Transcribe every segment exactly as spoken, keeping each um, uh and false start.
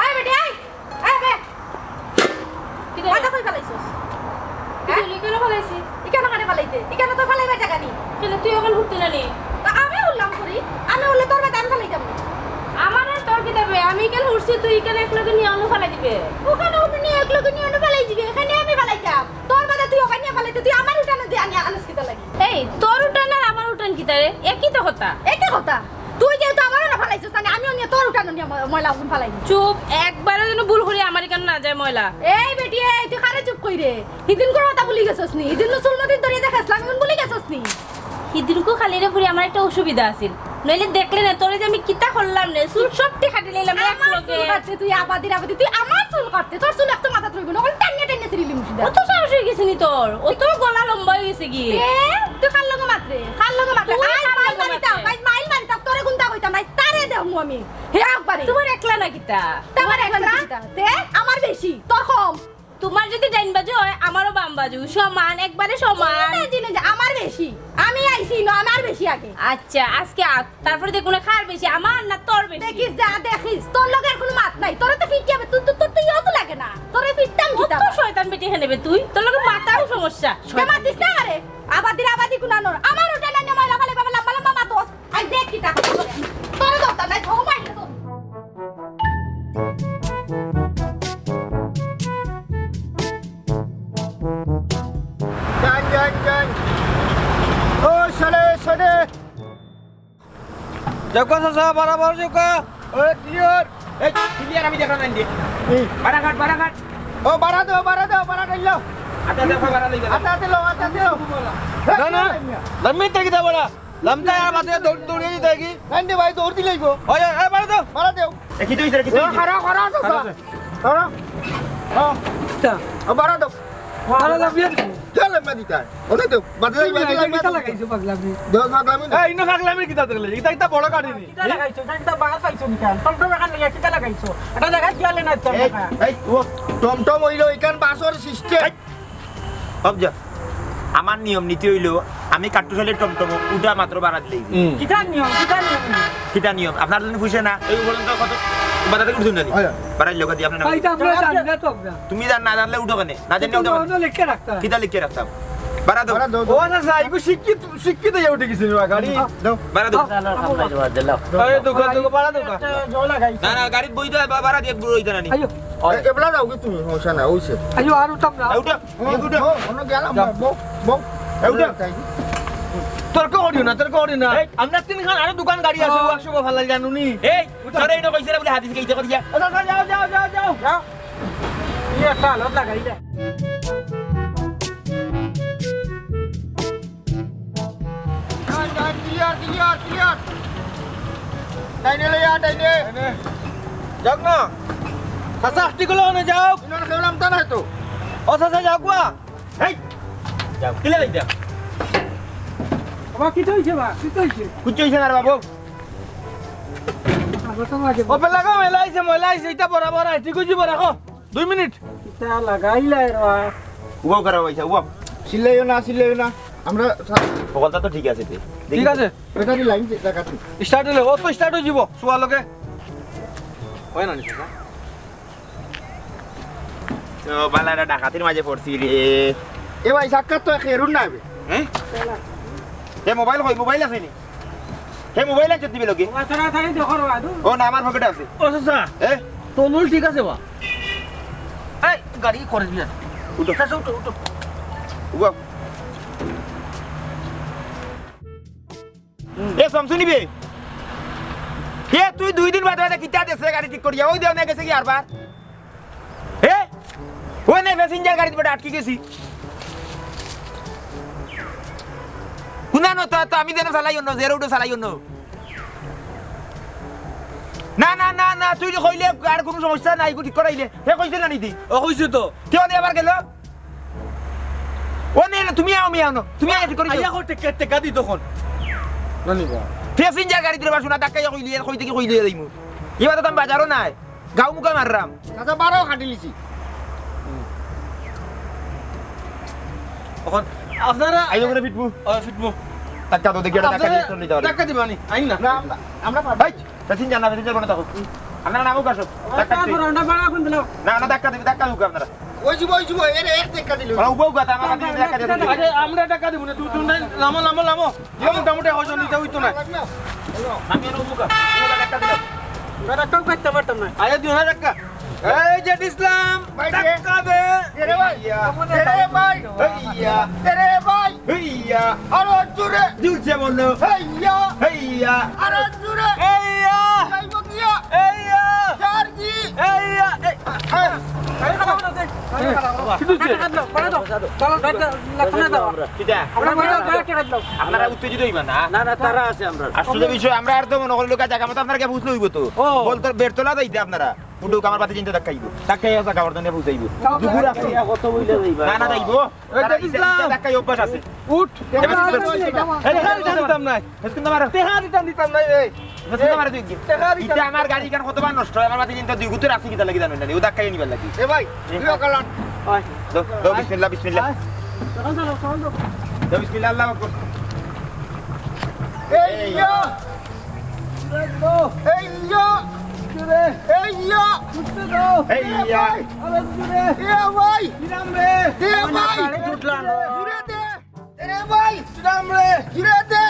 এই বেটি, এই, এই বে। কিতা? মাথা কই ফালাইছস? কিতা? হ্যাঁ? ইখানো ফালাইছি। ইখানো কেনে ফালাইতে? ইখানো তো ফালাইবার জাগা নি। কেনে তুই অখান হুরতে না নি? তা আমি হুরলাম করি, আমি হুরলে তোর বাদে আমি ফালাইতাম নি। আমার আর তোর কিতা বে? আমি ইখান হুরছি, তুই ইখান একলগে নিয়া অনো ফালাই দিবে। অখান অনো নিয়া একলগে নিয়া অনো ফালাই দিবে, এখানে আমি ফালাইতাম। তোর বাদে তুই অখান নিয়া ফালাইতে, তুই আমার উঠানো দিয়া আনিয়া আনস কিতা লাগি? এই, তোর উঠান আর আমার উঠান কিতা রে? একই তো কথা। একই কথা। তুই যেহেতু আমার অনো ফালাইছস, তাইলে আমি অনো তোর উঠানো নিয়া ম-, ময়লা অখান ফালাই দিই। চুপ, একবারও যেন ভুল করি আমার ইখানো না যায় ময়লা। এই বেটি, এই তুই কারে চুপ কইরে? হিদিনকুর কথা ভুলি গেছস নি? হিদিন নু চুল মুঠি ধরিয়া দেখাইছলাম, অখন ভুলি গেছস নি? হিদিনকু খালি রে ফুরি আমার একটা অসুবিধা আছিল, নইলে দেখলে না তোরে যে আমি কিতা করলাম নে, চুল সবটি কাটি লাইলাম রে আমার একলগে। চুল কাটতে তুই আবাদির আবাদি, তুই আমার চুল কাটতে, তোর চুল একটা মাথাত রইবো না, অখান টানিয়া টানিয়া ছিড়িলিমু সিধা। অত সাহস অই গেছে নি তোর? অত গলা লম্বা অই গেছে গি? এ, তুই কার লগে মাতরে? কার লগে মাতরে? তুই আইজ কার মাইল লগে মারি মাতরে? থাক, আইজ মাইল মারি থাক, তোরে কুনতা কইতাম, আইজ তারে দেখমু আমি। হে একবারে। তুমার একলা না কিতা? তে আমার একলা না কিতা? তে আমার বেশি, তোর কম। তুমার যদি ডাইন বাজু অয়, আমারও বাম বাজু, সমান, একবারে সমান। না, জি না, জি, আমার বেশি। আমি আইছি, না, আমার বেশি আগে। আচ্ছা, আজকে আত, তারপরে দেখমু না কার বেশি, আমার না তোর বেশি। দেখিস যা, দেখিস, তোর লগে আর কুনু মাত নাই। তোরে তো ফিরতে হবে, তুই তো, তোর তো ইয়েও তো লাগে না। তোরে ফিরতাম কি কত তার? শয়তান বেটি এখানে বে তুই, তোর লগে মাতাও সমস্যা। কে মাতিস না আরে? আবাদির আবাদি কুনানোর। আমার উঠান আনিয়া ময়লা ফালাই বাবা লম্বা লম্বা মাতস। আই দেখ কিতা করে। তোরে ধরতাম না, ঝৌ মাইরে তোর। যান, যান, যান। ও, সরে, সরে। যাউক্কা চাচা, বাড়া বাড়া যাউক্কা। ও, clear। এই, clear আমি দেখা নাই রে। এই। বাড়া কাট, বাড়া কাট। ও, বাড়া দেও, বাড়া দেও, বাড়া ঢাইল। আচ্ছা, দেখো, বাড়া লই গেল। আচ্ছা, আচ্ছা, লও, আচ্ছা, আচ্ছা, লও। না, না। লাম্মি থাকি দা বাড়া। লামতা আর মাঝে দৌড়, দৌড়ে দিতে কি? নাই রে ভাই, দৌড় দিলেই গো। ওই, ওই, ওই, বাড়া দেও। বাড়া দেও। এ, কি তুই, কি তুই? খাড়া, খাড়া, চাচা। খাড়া, খাড়া। হ্যাঁ। তা। ও, বাড়া দেও। বাড়া লাফিয়ে দিবো। চল, লাম্বা দিতা। ওটা তো, বাদে তুই লাগবে, বাদে এটা লাগবে। কিতা লাগাইছো পাগলামি? দেও, পাগলামি না। এই, ইনো পাগলামি কিতা দেখলে? ইটা, ইটা বড় গাড়ি নি। কিতা লাগাইছো? ইটা, ইটা বার পাইছো নি কেন? টমটম এখান লইয়া কিতা লাগাইছো? এটা জায়গা কি হলে না এই, এই, ও, টমটম অইলো, এখান বাসর system। এই, অব যা। আমার নিয়ম নীতি অইলো, আমি কাট্টুশালীর টমটম উঠা মাত্র বাড়া দিলেই। হুম। কিতা নিয়ম? কিতা নিয়ম? কিতা নিয়ম? আপনার যদি পুষে না, এই উপরন্ত কত বাধা থেকে উঠুন জানি। হয়। বাড়াই লোক দিয়ে আপনার ভাই, তো আমরা জানি না তো আমরা। তুমি জান না জানলে উঠো কেনে? না জানলে উঠো কেনে? আমরা লিখে রাখতাম। কিতা লিখে রাখতাম? বাড়া দাও। বাড়া দাও, দাও। ও আচ্ছা, আচ্ছা, এগু শিক্ষিত, শিক্ষিত ইয়া উঠে গেছে রে গাড়ি। দাও। বাড়া দাও। আ, আ, আ, আরে দোকান, দোকান, বাড়া দোকান। একটা জল লাগাই। না, না, গাড়িত বই দে, বা-, বাড়া দিয়ে বুড়ো হইতে না নি। আইও। এ-, এবলা যাও কি তুমি? সমস্যা না, অইছে। আইও, আর উঠাম না। এ, উঠো। ও, এ, উঠো। ও, অন্য গেলাম, যাও। বউ, বউ। এ, উঠো। যাই। তর্ক করিও না, তর্ক করিও না। এই। আমরা তিনখান আরো দোকান গাড়ি আছে, ও। ওয়ার্কশপে ফালাই জানো নি? এই, উঠো। তোরে ইনো কইছে রে বলে হাদিস গাইতে করিয়া। আচ্ছা, আচ্ছা, যাও, যাও, যাও, যাও। যাও। এই একটা আলত লাগাই দে। যান, যান, clear, clear, clear। ডাইনে লইয়া, ডাইনে। ডাইনে। যাউক না। চাচা, আস্তে করে ওখানে যাউক। ইনার খেলাম তা নাই তো। ও চাচা, যাউক বা। এই। যাও, কিলা যাইতা? বাবা, কিতা অইছে বা? কিতা অইছে? কিচ্ছু অইছে না রে বাবু। বাবা, তো মাঝে ও পেলা গো, মেলা আইছে, ময়লা আইছে, ইটা বরাবর আই, ঠিক অইছে, রাখো। দুই মিনিট। ইটা লাগাইলাই রে বা। উবাও খারাপ অইছে, উবাও। চিল্লাইও না, চিল্লাইও না। আমরা সা- বগলটা তো ঠিক আছে তে। ঠিক আছে। ব্যাটারি লাইন যে জায়গা ঠিক। Start অইলে, ও তো start অই যিবো, চুয়ার লগে। অয় না নি, চাচা? ও, বালা একটা ডাকাতির মাঝে পড়ছি রে। এ ভাই, সাক্ষাৎ তো এক হেরুন না হবে। হ্যাঁ? এ মোবাইল কই? মোবাইল আছে নি? হে মোবাইল আনছত দিবে লগে। ও, তাড়াতাড়ি দেখো রে, আদু। ও না, আমার পকেটে আছে। ও, চাচা। এ? তলুল ঠিক আছে বা? এই, গাড়ি করে দিয়া। উঠো। চাচা, উঠো, উঠো। উঠো। এ, শামসু নিবে? এ, তুই দুই দিন বাদে বাদে কিতা দেশে গাড়ি ঠিক করিয়া? ওই দেও না গেছে কি আরবার? এ? ওই নে passenger গাড়িত বেটা আটকি গেছি। না, না, তা, তা আমি যেন চালাই অন্য, যে রোডও চালাই অন্য। না, না, না, না, তুই কইলে আর কুনু সমস্যা নাই, ইগু ঠিক করাইলে। হে কইছিল না নিদি? ও কইছে তো। তে অনে আবার গেল? ও নে, তুমি আও, মি আও না। তুমি আও, ঠিক করি আইয়া কো টেকা, টেকা দি তখন। না নিবা। প্যাসেঞ্জার গাড়ি দিলে বাসু না, ধাক্কা ইয়া কইলি, এর কই থেকে কইলি যাইমু। এবার তো আমি বাজারও নাই। গাউ মুখা মাররাম। আচ্ছা, বারো কাটি লিছি। এখন আপনারা আইও করে ফিটবো। ও, ফিটবো। ধাক্কা তো দেখি, একটা ধাক্কা আপনারা দিয়ে চলে যাও। ধাক্কা দিবানি? আইন না। না, আমরা, আমরা পারবো। এই, প্যাসেঞ্জার না, প্যাসেঞ্জার বনে থাকো। আপনারা নামও কাশো। ধাক্কা দিতে। আমরা বাড়া কোন দিলাম? না, না, ধাক্কা দিবি, ধাক্কা দিবি আপনারা। ওই যে, ওই যে, এরে এক ধাক্কা দিল। ওরা উবাও গাতা, আমার হাতে ধাক্কা দিয়ে দিবি। আরে, আমরা ধাক্কা দিব না, তুই, তুই নাই, লামো, লামো, লামো। যে মোটামুটি হয়তো নিতে হইতো না। আমি এনে উবাও গা, উবাও গা ধাক্কা দিলাম। আমরা ধাক্কাও করতে পারতাম না। আরে, দিও না ধাক্কা। এই যে ইসলাম, ভাই, ধাক্কা দে। এরে ভাই, ইয়া। এরে ভাই, ইয়া। এরে ভাই। হইয়া। আরো জোরে। জোরসে বলো। হইয়া। হইয়া। আরো জোরে। হইয়া। যাইব গিয়া। হইয়া। যার কি? হইয়া। এই, এই। গাড়ি খারাপ না, দেখ। গাড়ি খারাপ। কি হইছে? ধাক্কা দাও, বাড়া দাও। বাড়া দাও, ধাক্কা দাও। কিটা? আমরা বাড়া দাও, ধাক্কা দাও। আপনারা উত্তেজিত হইবা না। না, না, তারা আছে আমরা। আসলে বিষয়, আমরা আর তো মনে করি লোক জায়গা মতো আপনারা কি বুঝলে হইব তো? ও। বলতো বেরতলা যাইতে আপনারা। উঠুক, আমার বাতি চিন্তা ধাক্কাইব। ধাক্কাই আছে, গাওয়ার জন্য বুঝাইব। দুপুর আছে। কত বইলে যাইবা? না, না, যাইব। এই তারা যে ইসলাম। ইটা ধাক্কাই অভ্যাস আছে। উঠ। এবার ইসলাম। এই, টেকা দিতাম নাই। হেসকুন তো মারো। টেকা দিতাম, দিতাম নাই রে। হেসকুন তো মারো তুই কি? টেকা দিতাম। ইটা আমার গাড়ি কেন কতবার নষ্ট হয়? আমার বাতি চিন্তা দুই গুতর আছে কিতা লাগি জানো না? ও ধাক্কাই নিবার লাগি। এ ভাই, এ। তুইও কালান। আয়। দাও, দাও, বিসমিল্লাহ, বিসমিল্লাহ। আয়। তখন চলো, তখন চলো। দাও, বিসমিল্লাহ, আল্লাহু আকবার। এই ইয়া। এই ইয়া। এই ইয়া। এই ইয়া। এ ভাই। এ ভাই। জুরে দে। এরে ভাই। জুরে দে।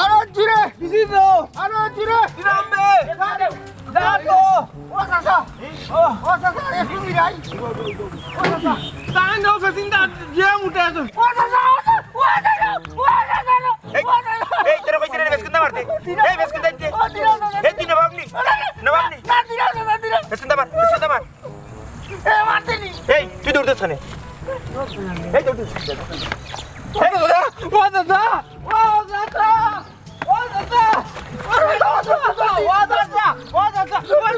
আরো জুরে। আরো জুরে। ও চাচা। ও। ও চাচা, এ তুমি রাই। ও চাচা। তাই না, ফেসিন দা, যে মুটে আছে। ও চাচা, ও চাচা, ও চাচা, ও চাচা। এই, এই, তোরা কইছিস রে, বেসকুন দা মারতে। এই, বেসকুন দা দিতে। এই, তুই না ভাবনি। না ভাবনি। না, দিলাম না, দিলাম। বেসকুন দা মার, বেসকুন দা মার। এ, মারতে নি। এই, তুই দৌড় দে ওখানে। এই, দৌড় দে। ও দাদা, ও দাদা, ও দাদা, ও দাদা, ও দাদা। ওই,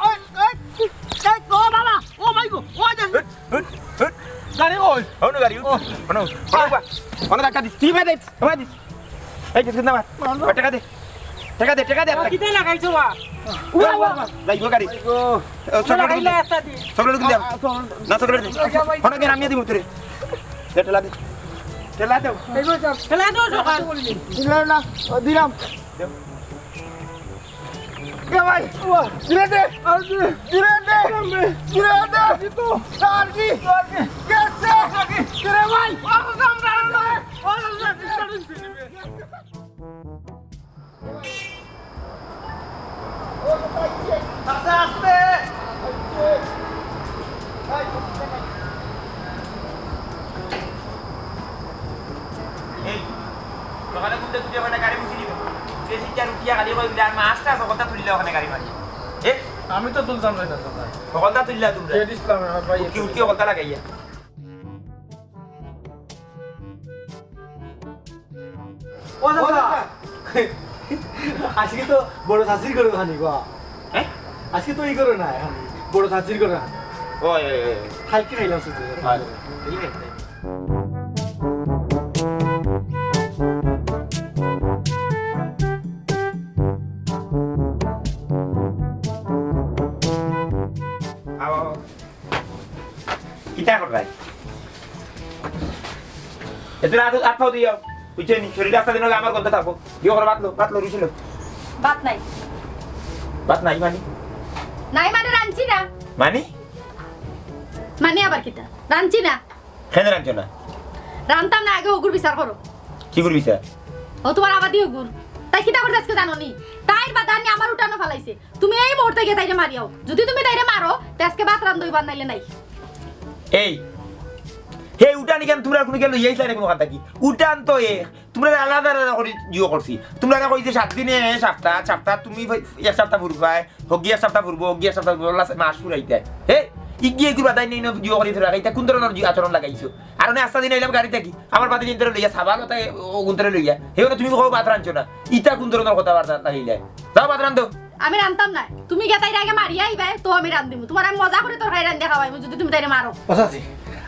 ওই, এই, এই, ও বাবা, ও মাই গো, ও দাদা। হুট, হুট, হুট। গাড়ি ওই। হনো গাড়ি, উঠ। ও। হনো, হনো, বা। হনো ধাক্কা দিস। কি ভাই দিস? ভাই দিস। এই, দিস না, মার। মার। টেকা দে। টেকা দে, টেকা দে, টেকা দে। কিতা লাগাইছো বা? উবা, উবা, উবা। যাইবো গাড়ি। ও, চকলেট লাগাইলে কিন দে। একটা দি। চকলেট কিন দে। আ, আ, চকলেট। না, চকলেট দে। আচ্ছা, ভাই। হনো গিয়া নামিয়ে দিমু তোরে। দে, ঠেলা দে। ঠেলা দে। এই গো, যাও। ঠেলা দে, সকাল। দিলাম না। ও, দিলাম। দে। এ ভাই, ও, ধীরে দে, আর ধীরে, ধীরে দে, ধীরে দে। আর কি? আর কি? গেছে। ধীরে ভাই। আস্তে, আস্তে। এই, সকালে ঘুম থাকি উঠিয়া মানে গাড়ি মুছি নিবে। যে সিটটা উঠিয়া খালি কই, "আর মাছটা আছে, কতটা তুললে ওখানে গাড়ি মারি?" এ? আমি তো তুলতাম না, চাচা। কতটা তুললা তোমরা? জেড ইসলাম, আমার ভাই। উঠকি, উঠকি কলতা লাগাইয়া। ও চাচা। ও চাচা। আজকে তো বড় চাচির ঘরো খানি গো। হ্যাঁ? আজকে তো ই ঘরো না, খানি বড় চাচির ঘরো খানি। ওই, ওই, ওই। কালকে খাইলাম চাচা। আচ্ছা, ঠিক আছে। আও, আও। কিতা কররায়? এত রাত আট পাও দিও। বুঝছো নি? শরীর রাস্তা দিন হলে আমার গন্ধ থাকবো। দিও করো, ভাত লো, ভাত লো, রুটি লো। ভাত নাই। ভাত নাই মানে? নাই মানে রানছি না। মানে? মানে আবার কিতা? রানছি না। কেনে রানছো না? রানতাম না, আগে অগুর বিচার করো। কিগুর বিচার? ও তুমার আবাদি অগুর। তাই কিতা করছে আজকে জানো নি? তাইর বাদানি আমার উঠানো ফালাইছে। তুমি এই মুহূর্তে গিয়া তাইরে মারিয়াও। যুদি তুমি তাইরে মারো, তে আজকে ভাত রান্ধইবার নাইলে নাই। এই, হে উঠানি কেন তুমরা কুনু গেল ইয়েই চাই না কুনু খান থাকি? উঠান তো এ, তুমরা আলাদা আলাদা করি জিও করছি। তুমরা কইছে সাত দিনে সাপ্তা, সাপ্তা তুমি এক সাপ্তা ফুরবায়, হগি এক সাপ্তা ফুরবো, হগি এক সাপ্তা ফুরবো, last মাস ফুরাইতায়। হে, ইগিয়ে এগুর বাদাই নেই না, জিও করি ধরা, ইতা কুন ধরনর জি আচরণ লাগাইছো? আর অনে আস্তা দিন আইলাম গাড়ি থাকি, আমার বাদে দিন তোরে লইয়া, সাবাল ওতায় ও গুন তোরে লইয়া, হে ওনে তুমি কও ভাত রানছো না, ইতা কুন ধরনর কথাবার্তা লাগাইলে? যাও ভাত রান্ধো। আমি রানতাম না, তুমি গিয়া তাইরে আগে মারিয়া আইবায়, তো আমি রান্ধিমু। তুমারে আমি মজা করি তরকারি রান্ধি খাওয়াইমু, যদি তুমি তাইরে মারো। ও চাচি,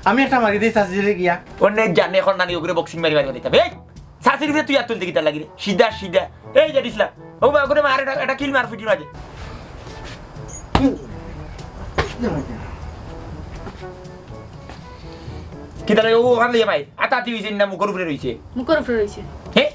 আমি একটা মারি দেই চাচিরে গিয়া। অনে জানে এখন নানি ওগুরে বক্সিং মারি মারি দিতাম। এই, চাচির উপরে তুই আর তুলতে কিতা লাগি রে? সিধা, সিধা। এই যে দিছলা। ও বা, ওগুরে মার, এটা, এটা কিল মার ফুটির মাঝে। কিতা লাগে, ও ওখান লইয়া মাইর। আতাআতি হইছে না, মুখর উপরে রইছে। মুখর উপরে রইছে। হে?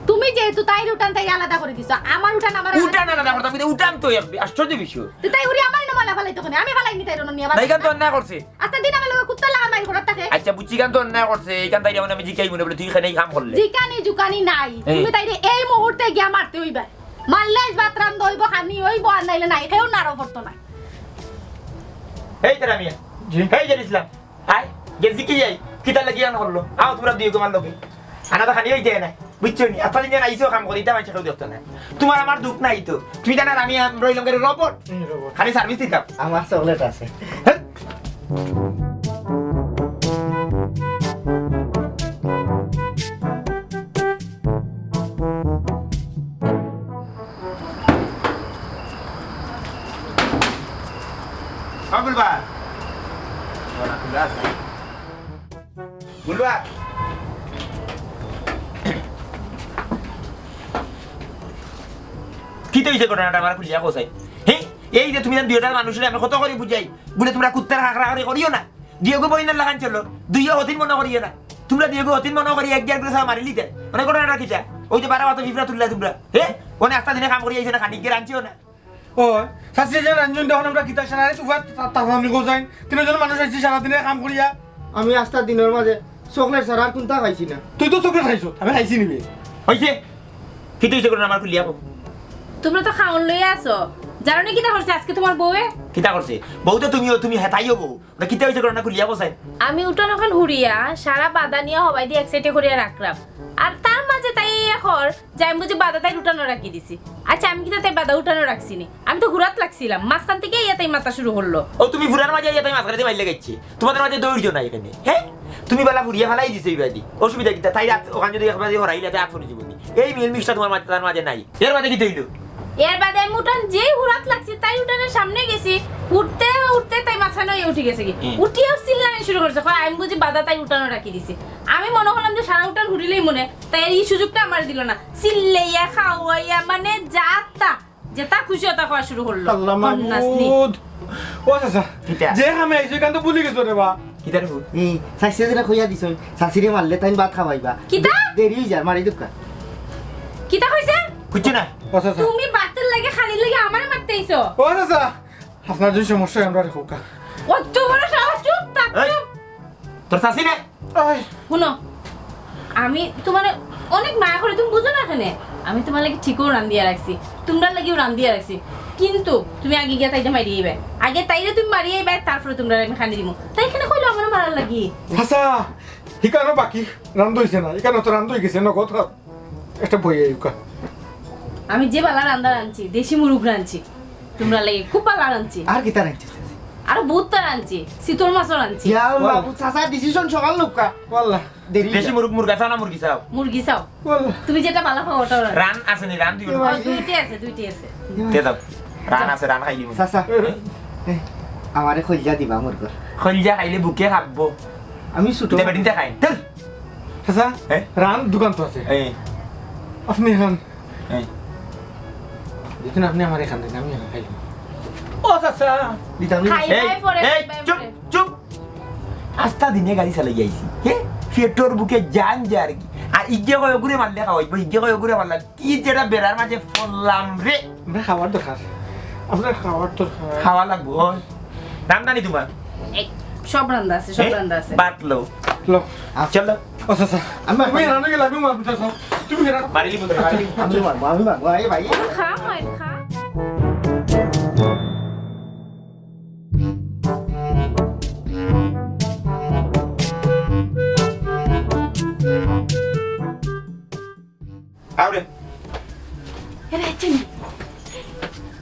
তুমি যেহেতু তাইর উঠান তাইরে আলাদা করি দিছো, আমার উঠান আমার আলাদা। উঠান আলাদা করতাম, কিন্তু উঠান তো এক আশ্চর্য বিষয়। তে তাই উড়ি আমার ইনো ময়লা ফালাইতো কেনে? আমি ফালাই নি তাইর উঠান নিয়া বাদ। না, ইখান তো অন্যায় করছে। আস্তা দিন আমার লগে কুত্তার লাখান মাইর করার থাকে। আচ্ছা, বুঝছি, ইখান তো অন্যায় করছে, ইখান তাইরে মানে আমি জিকাইমু না বলে তুই ইখান এই কাম করলে। জিকানি জুকানি নাই। এই। তুমি তাইরে এই মুহূর্তে গিয়া মারতে অইবা। মারলে আইজ ভাত রান্ধা অইবো, খানি অইবো, আর নাইলে নাই, কেউ নাড়ো পড়তো না। এই তারা মিয়া। জি। এই যে ইসলাম। আয়, গেছি কি যাই? কিতার লাগি আন করলো? আও, তুমরা দুইও তুমার লগে। আনা তো খালি অইতে না। বুঝছো নি? আস্তা দিন আইছো কাম করি, ইতা মানষে কেউ দেখতো না। তুমার আমার দুখ নাই তো। তুমি জানো আমি আম-, রইলাম গাড়ি রোবট। হুম, রোবট। খালি সার্ভিস দিতাম। আমার চকলেট আছে। হ্যাঁ? হ্যাঁ, বুলবা। বুলবা। কিতা অইছে ঘটনাটা আমারে খুলিয়া কও চাই। হে? এই যে তুমি দুইওটা মানুষরে আমি কত করি বুঝাই, বুলে তুমরা কুত্তার হাকড়াহাকড়ি করিও না। দুইওগু বইনর লাখান চলো, দুইও হতিন মনো করিও না। তুমরা দুইওগু হতিন মনো করি এক দেড় করে সারা মারিলিতায়। মানে ঘটনাটা কিতা? ওই যে বারো অত ফিফরা তুললা তুমরা। হে? অনে আস্তা দিনে কাম করি আইছো না, খানিক গিয়ে রানছিও না। ও, চাচি যে রানছইন, তখন আমরা কিতা সারা রাইত উবাত তা-, তা-, তাড়াতাড়ি গো যাইন। তিনজন মানুষ আইছি সারাদিনে কাম করিয়া। আমি আস্তা দিনর মাঝে চকলেট ছাড়া আর কুন্তা খাইছি না। তুই তো চকলেট খাইছস, আমি খাইছি নি বে। অইছে? কিতা অইছে ঘটনা আমারে খুলিয়া কও। তুমরা তো খাওন লইয়া আছো। জানো নি কিতা করছে আজকে তুমার বউয়ে? কিতা করছে? বউ তো তুমিও, তুমি হেতাইও বউ। ওটা কিতা অইছে ঘটনা খুলিয়া কও চাই। আমি উঠান অখান হুড়িয়া, সারা বাদা নিয়া হবাই দি এক সাইডে করিয়া রাখরাম। আর তার মাঝে তাই ইয়া কর, যে আমি বুঝি বাদা তাইর উঠানো রাখি দিছি। আচ্ছা, আমি কিতা তাইর বাদা উঠানো রাখছি নি? আমি তো হুড়াত লাগছিলাম, মাঝখান থাকি ইয়া তাই মাতা শুরু করলো। ও, তুমি হুড়ার মাঝে ইয়া তাই মাঝখানে মাইর লাগাইছে। তুমার মাঝে ধৈর্য নাই কেনে, হে? তুমি বালা হুড়িয়া ফালাই দিছো ইবাদি। অসুবিধা কিতা? তাই রাত অখান যদি একবার হরাইলে তাই আত পড়ি যাইবো নি। এই মিল মিশটা তুমার মাঝে, তার মাঝে নাই। এর বাদে কিতা অইলো? এর বাদে আমি উঠান যেই হুড়াত লাগছি, তাই উঠানের সামনে গেছি, উঠতে উঠতে তাই মাঝখানে অইয়া উঠি গেছে কি। হুম। উঠিয়া চিল্লানি শুরু করছে, কয়, "আমি বুঝি বাদা তাইর উঠানো রাখি দিছি।" আমি মনো করলাম যে সারা উঠান হুড়িলেই মনে, তাই এই সুযোগটা আমারে দিলো না। চিল্লাইয়া, খাওয়াইয়া, মানে যা তা, যেতা খুশি অতা কওয়া শুরু করলো। আল্লাহ মাবুদ। ও চাচা, কিতা? যে কামে আইছো, ইখান তো ভুলি গেছো রে বা। কিতা রে ভুল? হুম, চাচিরে কইয়া দিছো, চাচিরে মারলে তাইন ভাত খাওয়াইবা। কিতা? দেরি অই যার, মারি দুক্কা। কিতা কইছে? কিচ্ছু না। ও চাচা। তুমি ভাতের লাগি, খানির লাগি আমারে মারতে আইছো? ও চাচা, আপনার যদি সমস্যা অয়, আমরারে কউক্কা। অত বড় সাহস, চুপ থাক, এই, চুপ। তোর চাচি না? আয়। হুনো, আমি তুমারে অনেক মায়া করি, তুমি বুঝো না কেনে? আমি তুমার লাগি ঠিকউ রান্ধিয়া রাখছি, তুমরার লাগিও রান্ধিয়া রাখছি, কিন্তু তুমি আগে গিয়া তাইরে মারিয়া আইবায়। আগে তাইরে তুমি মারিয়া আইবায়, তারপরে তুমরারে আমি খানি দিমু। তাই কেনে কইলো আমারে মারার লাগি? চাচা, ইখানো বাকি রান্ধা অইছে না, ইখানো তো রান্ধা অই গেছে, নগদ খাও। একটা বই আইউক্কা। আমি যে বালা রান্দা রানছি, দেশি মুরুগ রানছি, তুমরার লাগি খুব বালা রানছি। আর কিতা রানছি? আরো বউততা রানছি, চিতল মাছও রানছি। ইয়া আল্লাহ, চাচা decision সকাল লউক্কা। ওয়াল্লাহ। দেরি দেশি অই যায়। মুরুগ, মুরগা চাও না মুরগি চাও? মুরগি চাও। ওয়াল্লাহ। তুমি যেটা বালা পাও ওটা রান। রান আছে নি, রান দিও না। ও, দুইটাই আছে, দুইটাই আছে। দে দাও। রান আছে, রান খাইলিমু। চাচা, এ, আমারে কইলজা দিবা মুরগর। কইলজা খাইলে বুকে খাববো। আমি ছোট। দে বেটিনতে খাই। চল। চাচা, হ্যাঁ? রান দোকান তো আছে। এই। আপনি খান। এই। দেখুন, আপনি আমারে খান দেন, আমি খাইলাম। ও চাচা। দিতাম নি। খাইবায় এই, পরে, এই, খাইবায় চুপ, পরে। চুপ। আস্তা দিনে গাড়ি চালাই আইছি। হে? পেটর ভুকে জান যার কি। আর ইগে কয় ওগুরে মারলে খাওয়াইবো, ইগে কয় ওগুরে মারলে। কি যেটা বেড়ার মাঝে পড়লাম রে। আমরা খাওয়ার দরকার। আমরা খাওয়ার দরকার। খাওয়া লাগবো, ওই। রান্দা নি তুমার? এই, সব রান্দা আছে, সব এই, রান্দা আছে। বাদ লও। লও। চলো। ও চাচা, আমি তুমি রান্না কি লাগবে, মা, চাচা? তুমি রান্না মারিলি বলতে, মারিলি। আমি মারবো, আমি মারবো, এই ভাই। খা, মার খা। আরে। এরে, চিনি।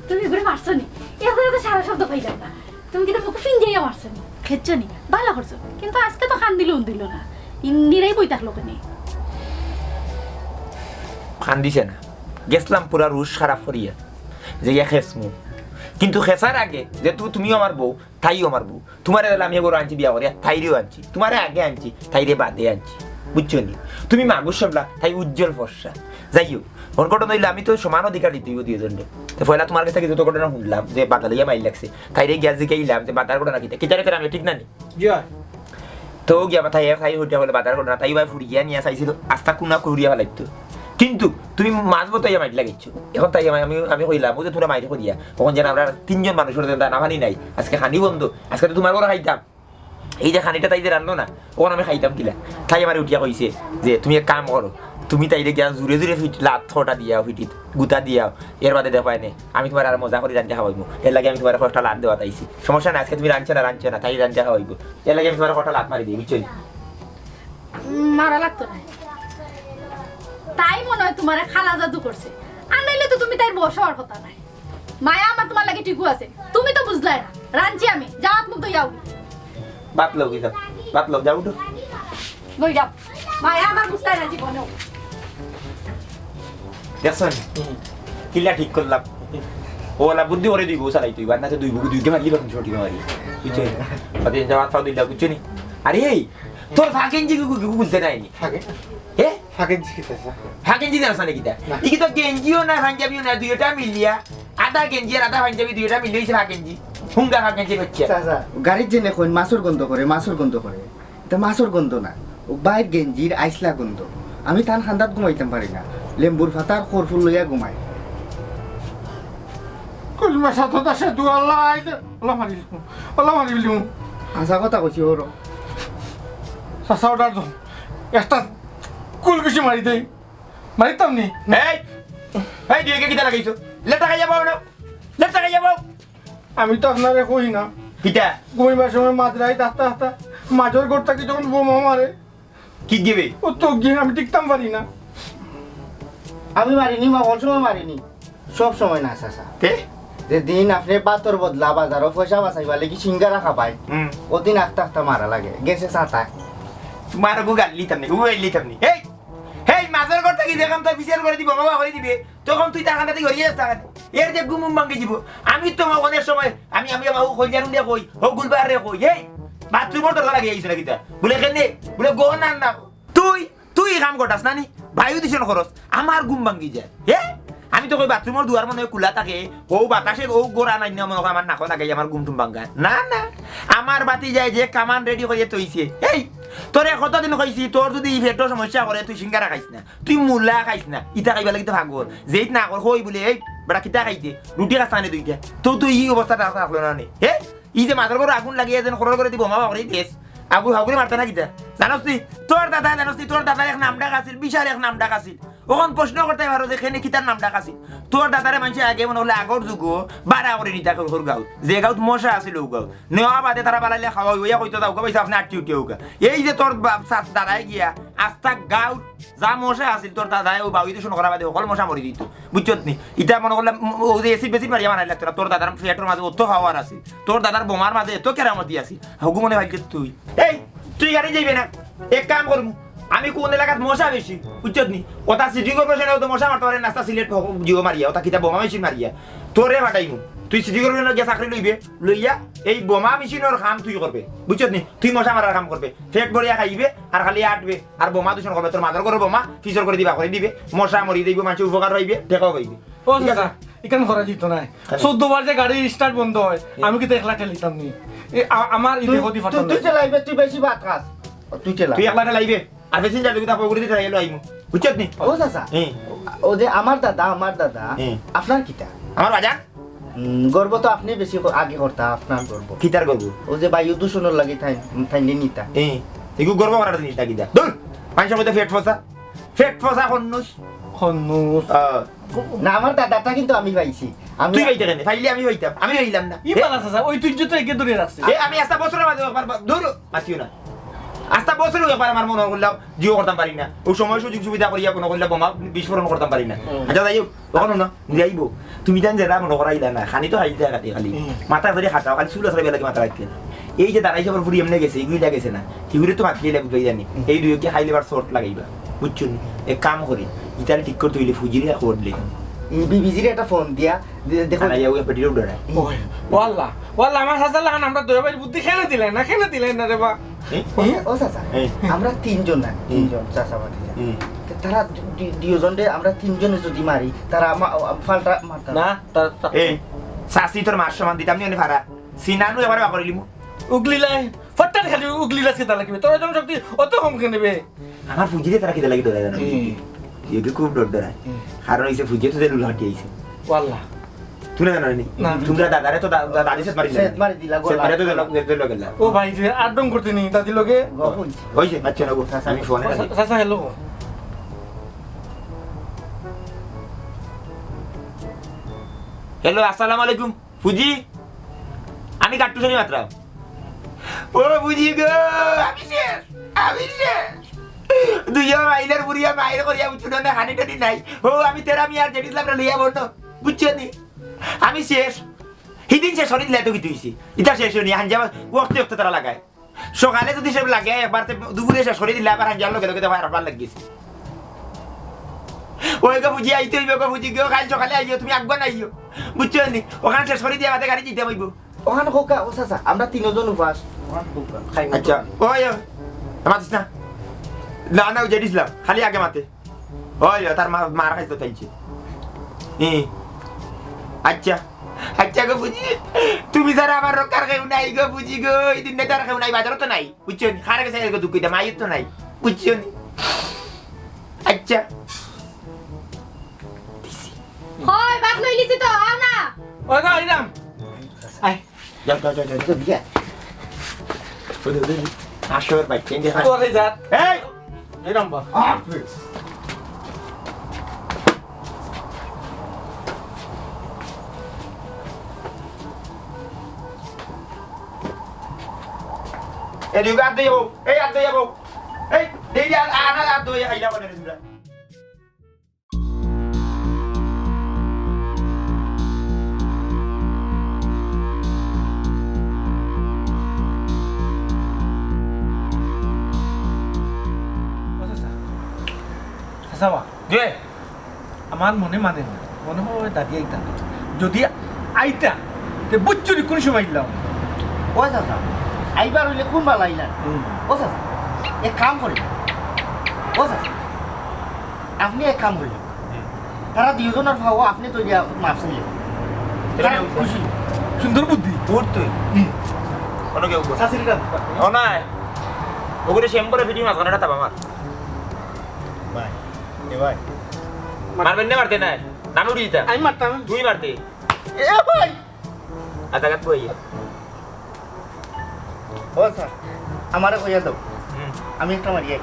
তুমি এগুলো মারছো নি? এগুলো তো সারা শব্দ পাইলাম না। তুমি কিতা মুখো ফিঞ্জাইয়া মারছো নি? খেদছো নি? ভালা করছো। কিন্তু আজকে তো কান্দিলেও দিল না। ইন্দিরাই বই থাকলো কেনে? কান্দিছে না। গেছলাম পুরা রুশ খারাপ করিয়া। যে ইয়া খেসমু। কিন্তু খেসার আগে, যেহেতু তুমিও আমার বউ, তাইও আমার বউ। তুমারে আমি এবার আনছি বিয়া করিয়া, তাইরেও আনছি। তুমারে আগে আনছি, তাইরে বাদে আনছি। বুঝছো নি? তুমি মাগুর সবলা, তাই উজ্জ্বল ফর্সা। যাই হোক, ওর ঘটনা হইলে আমি তো সমান অধিকার দিতে হইব দুইজনরে। তো পয়লা তুমার কাছে যত ঘটনা শুনলাম যে বাদালিয়া মাইর লাগছে, তাইরে গিয়া জিকাইলাম যে বাদার ঘটনা কিতা, কিতারে তারা আমি ঠিক না নি? জি অয়। তো গিয়া তাই এক সাই হইতে হলে বাদার ঘটনা, তাই ভাই ফুড়ি গিয়া নিয়া চাইছিল আস্তা কুনা কুড়িয়া ফালাইতো। কিন্তু তুমি মাঝ বতাইয়া মাইর লাগাইছো। এখন তাই আমি, আমি, আমি কইলাম, "ও যে তুমরা মাইর করিয়া, এখন যেন আমরা তিনজন মানুষর যেন দানা পানি নাই, আজকে খানি বন্ধ, আজকে তো তুমার ঘরে খাইতাম।" এই যে খানিটা তাই যে রানলো না, ওখানে আমি খাইতাম কিলা? তাই আমারে উঠিয়া কইছে যে, "তুমি এক কাম করো, তুমি তাইরে গিয়া জুরে জুরে ফিট-, লাত ছটা দিয়াও, ফিটিত গুতা দিয়াও, এর বাদে দেখো এনে, আমি তুমারে আর মজা করি রান্ধিয়া খাওয়াইমু, এর লাগি আমি তুমারে কয়েকটা লাত দেওয়াত আইছি। সমস্যা নাই, আজকে তুমি রানছো না, রানছো না, তাই রান্ধিয়া খাওয়াইবো, এর লাগি আমি তুমারে কয়েকটা লাত মারি দিই, বুঝছো নি?" উম, মারা লাগতো না। তাই মনে হয় তুমারে কালা জাদু করছে, আর নাইলে তো তুমি তাইর বশ অওয়ার কথা নায়। মায়া আমার তুমার লাগি ঠিকউ আছে, তুমি তো বুঝলায় না। রানছি আমি, যাও হাত মুখ ধইয়া আও। ভাত লও কি যাও, ভাত লও, যাও উঠো। লই যাও। মায়া আমার বুঝতায় না জীবনেও। দেখছো নি? কিলা ঠিক করলাম। ও ওলা বুদ্ধি করে দুই বউ চালাই তুই, বান্না তো দুই বউ, দুই গে মারলি বাকি ছোটি মারি। বুঝছো? বাদে যাও হাত পাও দিলা, বুঝছো নি? আরে এই, তোর ফাঁকেন যে গুগু, গুগু বুঝতে নাইনি। ফাঁকে? এ? ফাঁকেন যে কিতা আছে? ফাঁকেন যে জানো না কিতা? না। ই কি তো গেঞ্জিও না, পাঞ্জাবিও না, দুইটা মিলিয়া, আধা গেঞ্জি আর আধা পাঞ্জাবি দুইটা মিলিয়া হইছে ফাঁকেন যে। হুঙ্গা ফাঁকেন যে হচ্ছে। চাচা, গাড়ির জেনে কইন মাছর গন্ধ করে, মাছর গন্ধ করে। ইটা মাছর গন্ধ না, ও বাইর গেঞ্জির আইসলা গন্ধ। আমি তান খান্দাত ঘুমাইতাম পারি না, লেম্বুর ফাতার খরফুল লইয়া ঘুমাই। কলমা সাত হতা সে দু আল্লাহ আইলে, আল্লাহ মারি দিলু, আল্লাহ মারি দিলু। হাছা কথা কইছি ওর। চাচা অর্ডার দাও, একটা কুলকুশি মারি দেই, মারিতাম নি। এই, এই, দুইগে কিতা লাগাইছো? লেটা খাইয়া পাও না, লেটা খাইয়া পাও। আমি তো আপনারে কই না। কিতা? ঘুমাইবার সময় মাঝরাইত আস্তা আস্তা মাঝর ঘর থাকি যখন বোমা মারে। কি দিবে? ও তো গিয়ে আমি টিকতাম পারি না। আমি মারিনি, মা, কোন সময় মারিনি? সব সময় না, চাচা। তে? যে দিন আপনে ভাতর বদলা বাজারো পয়সা বাঁচাইবার লাগি সিঙ্গারা খাবাই, হুম। ওদিন আস্তা আস্তা মারা লাগে, গেছে চাতায়। তোমার ওগু গাল লিতাম নি, ওগু গাল লিতাম নি। এই, এই, মাঝর ঘর থাকি দেখলাম তাই বিচার করে দিব, বাবা করে দিবে। তখন তুই তার কান্দাতে ঘুরিয়ে যাস, তার কাছে। এর যে ঘুম উম ভাঙ্গি দিব। আমি তো অনেক সময়, আমি, আমি আমার কইলার উলিয়া কই, ও গুলবারে কই, "এই, বাথরুমর দরজা লাগিয়ে আইছো না কিতা?" বলে, "কেনে?" বলে, "গো না, না।" তুই, তুই এই কাম করতাস না নি? বায়ু দূষণ খরচ, আমার ঘুম ভাঙ্গি যায়। এ? আমি তো কই বাথরুমর দুয়ার মনে হয় খোলা থাকে, ও বাতাসে ও গোড়া নাই না মনে হয় আমার নাকো লাগে আমার ঘুম টুম ভাঙ্গা। না, না, আমার বাতি যায় যে কামান রেডি করিয়া তৈছে। এই, তোরে কতদিন কইছি, তোর যদি এই পেটর সমস্যা করে, তুই সিঙ্গারা খাইস না। তুই মুলা খাইস না, ইতা খাইবার লাগি তো পাগল। যেইত না কর, কই বলে, "এই বেটা, কিতা খাইতে? রুটি খাস না নে দুইটা।" তো তুই এই অবস্থাটা থাকলো না নে। হে? ই যে মাথার উপর আগুন লাগিয়ে যেন খরর করে দিব, মা বাবা করে দেশ। আগুন হাগুরে মারতে না কিতা? জানোস তুই? তোর দাদা জানোস তুই? তোর দাদার এক নাম ডাক আছিল, বিশাল এক নাম ডাক আছিল। অখন প্রশ্ন করতে পারো যে কেনে কিতার নাম ডাক আছিল। তোর দাদারে মানষে আগে মনে হলে আগর যুগো বাড়া করে নিতা খর গাঁও। যে গাঁওত মশা আছিল ও গাঁও। নেওয়া বাদে তারা বালাইলে খাওয়া হইয়া কইতো যাও, গো পয়সা আপনি আটটি উঠে হোক। এই যে তোর বাপ সাত দাদায় গিয়া আস্তা গাঁওত যা মশা আছিল, তোর দাদায় ও বাউই দূষণ করা বাদে হকল মশা মরি দিত, বুঝছত নি? ইটা মনে করলাম, উম, ও যে এসিড বেসিড মারিয়া বানাই লাগতো না, তোর দাদার ফ্ল্যাটর মাঝে অত পাওয়ার আছিল, তোর দাদার বোমার মাঝে এত কেরামতি আছিল, হগু মনে ভাগ্য তুই। এই, তুই গাড়ি যাইবে না, এক কাম করমু, আমি কোন এলাকাত মশা বেশি, বুঝছত নি? ওটা সিটি কর্পোরেশনে তো মশা মারতে পারে, নাস্তা সিলেট জিও মারিয়া, ওটা কিতা বোমা মেশিন মারিয়া, তোরে ফাটাইমু, তুই সিটি কর্পোরেশনে গিয়া চাকরি লইবে, লইয়া এই বোমা মেশিনর কাম তুই করবে, বুঝছত নি? তুই মশা মারার কাম করবে, পেট ভরিয়া খাইবে আর খালি আটবে। আর বোমা দূষণ করবে, তোর মাথার করে বোমা, ফিসর করে দিবা, করে দিবে, মশা মরি যাইব, মানুষের উপকার হইবে, টেকাও হইবে। ও ঠিক আছে? চাচা, ইখান করা যেত না। কেন? চৌদ্দ বার যে গাড়ির স্টার্ট বন্ধ হয়, হুম। আমি কিতা একলা ঠেলিতাম নি? এ, আ-, আমার ইতে তুই, ক্ষতি তুই, তুই চালাইবে, তুই বেশি ভাত খাস। তুই চালা। তুই একলা ঠেলাইবে, আর প্যাসেঞ্জার যদি তারপর উঠে দিতে চাইলে আইমু। বুঝছত নি? ও চাচা, হুম। ও যে আমার দাদা, আমার দাদা, হুম। আপনার কিতা? আমার বাজার? উম, গর্ব তো আপনি বেশি ক-, আগে করতা, আপনার গর্ব। কিতার গর্ব? ও যে বায়ু দূষণর লাগি থাই-, থাইলে নিতা। এ, এগু গর্ব করার জিনিস না কিতা? দূর! মানুষের মধ্যে পেট ফসা। পেট ফসা খন্নুস। খন্নুস। আহ। না, আমার দাদাটা কিন্তু আমি পাইছি। আমি তুই পাইতে কেনে? পাইলে আমি পাইতাম। আমি পাইলাম না। ই এ? পালা চাচা, ওই তুই তো একে ধরে রাখছে। এ, আমি আস্তা বছরের মাঝে একবার বা-, দূর, আসিও না। আস্তা বছরও একবার আমার মনো করলাম, জিও করতাম পারি না। অউ সময় সুযোগ সুবিধা করিয়া মনো করলাম বোমা বিস্ফোরণ করতাম পারি না। হুম। আচ্ছা, যাই হোক, অখন না, যাইবো। তুমি তাইন যেরা মনো করাইলা না, খানি তো খাইতে খালি খালি। হুম। মাথা ধরি খাটাও, খালি চুল আসলে বেলাকে মাথা রাখতে না। এই যে দাঁড়াই সবার ফুরি এমনি গেছে, ইগুইলা গেছে না। হিগুরে তো মাতিলে বুঝাই জানি। হুম। এই দুইকে খাইলে আবার শর্ট লাগাইবা। বুঝছো নি? এক কাম করি, ইতারে ঠিক করতে অইলে ফুজিরে খবর দিলে। এই বিবিজিরে একটা ফোন দিয়া, দে-, দেখো। আরে, ওই বেটিরে উঠে না। ওই, ওয়াল্লা, ওয়াল্লা, আমার হাজার লাখান আমরা দয়া ভাই বুদ্ধি খেলে দিলেন না, খেলে দিলেন না রে বা। এ? ও, ও চাচা, এই। আমরা তিনজন না, হুম। তিনজন চাচা ভাতিজা। হুম। তো তারা দু-, দু-, দুইজনরে আমরা তিনজনে যদি মারি, তারা আমা-, আ, ফাল্টা মারতা না। না, তার, তার এই, চাচি তোর মার সমান দিতাম নি, অনে ফারা। সিনানু এবারে বাকরিলিমু। উগলিলাই, ফট্টার খালি উগলিলাস কিতা লাগিবে? তোর ওজন শক্তি অত কম কেনে বে? আমার ফুজিরে তারা কিতা লাগি ডরায় জানো? হুম। ইগে খুব ডর ডরায়। হুম। কারণ অইছে ফুজিয়ে তো জেল উল্লাহাটি আইছে। ওয়াল্লা। তুই না জানো নি? না। তুমরা দাদারে তো দা-, দা-, দাদি সেত মারি দিলা। সেত মারি দিলা, সেত মারি তো গেল, গেল, গেল, গেল। ও ভাই, যে আর ডং করতে নি, দাদি লগে? গপ অইছে। অইছে, আচ্ছা, না গো, আমি ফোনে ও, আছি। চা-, চাচা, হ্যালো। হ্যালো, আসসালামু আলাইকুম। ফুজি, আমি কাট্টুস আলী মাতরাম। ও ফুজি গো, আমি শেষ, আমি শেষ। দুইও মাইলর বুড়িয়া মাইর করিয়া উঠছু না, হানি টানি নাই। ও, আমি তেরা মিয়ার জেড ইসলামরে লইয়া বলতো, বুঝছো নি? আমি শেষ। হিদিন শেষ করি দিলে তো কিতা অইছে? ইতা শেষ অয়নি, হাঞ্জা ওয়াক্তে ওয়াক্তে তারা লাগায়। সকালে যদি সে লাগে একবার, তে দুপুরে শেষ করি দিলে আবার হাঞ্জার লগে লগে তো ফায়ার অফার লাগিছে। ওই গো ফুজি, আইতে অইবো গো ফুজি গো, কাইল সকালে আইও, তুমি আগুয়ান আইও, বুঝছো নি? অখান শেষ করি দিয়া বাদে গাড়ি দিতে অইবো। অখান খোকা, ও চাচা, আমরা তিনজন উপাস। অখান খোকা, খাই না। আচ্ছা, ওই, ওই, মাতিস না। না, না, ওই জেড ইসলাম, খালি আগে মাতে। ওই, ওই, তার মা, মার খাইতো তাইছে। হুম। আচ্ছা, আচ্ছা গো ফুজি, তুমি ছাড়া আমার রক্ষার কেউ নাই গো ফুজি গো, হিদিন নাই তার কেউ নাই, বাজারও তো নাই। বুঝছো নি? কারে গেছে এরকম দুঃখ, ইটা মায়ের তো নাই। বুঝছো নি? আচ্ছা। হয়, ভাত লইলিছি তো, আও না। ওই গো, আইলাম। আয়। যাও, যাও, যাও, যাও, যাও। ওই দে, ওই দে, ওই দে। আসর ভাই, চেঞ্জ হয়। কোথায় যাত? এই! এই লম্বা। আহ! এদিকে আত দিয়ে হোক, এই আত দিয়ে হোক, এই, এই যে আ-, আ-, আ-, আত দিয়ে আইলা বলে রে তোমরা। ও চাচা। চাচা বা। জি। আমার মনে মানে না, মনে হয় দাদি আইতা। যদি আইতা, তে বুঝছো নি কোন সময় আইলাম? ও চাচা, আইবার অইলে কোন বালা আইলা? হুম। ও চাচা, এক কাম করি। ও চাচা, আপনে এক কাম করি। হুম। তারা দুইজনর ফাও আপনে তো দিয়া মাফ চাইলে। তারা খুশি। সুন্দর বুদ্ধি। বুদ্ধি। হুম। কোনো কেউ করে। চাচির কাছে। ও নাই। ওগুলো শ্যাম করে ফিটিং মাছ, ওটা তাবা মার। ভাই, এ ভাই। মারবেন না, মারতে নাই। নানু উড়ি দিতা। আমি মারতাম। তুই মারতে। এ ভাই। আধা ঘাত বই। ও স্যার, আমারে কইয়া দাও। হুম। আমি একটা মারি আই।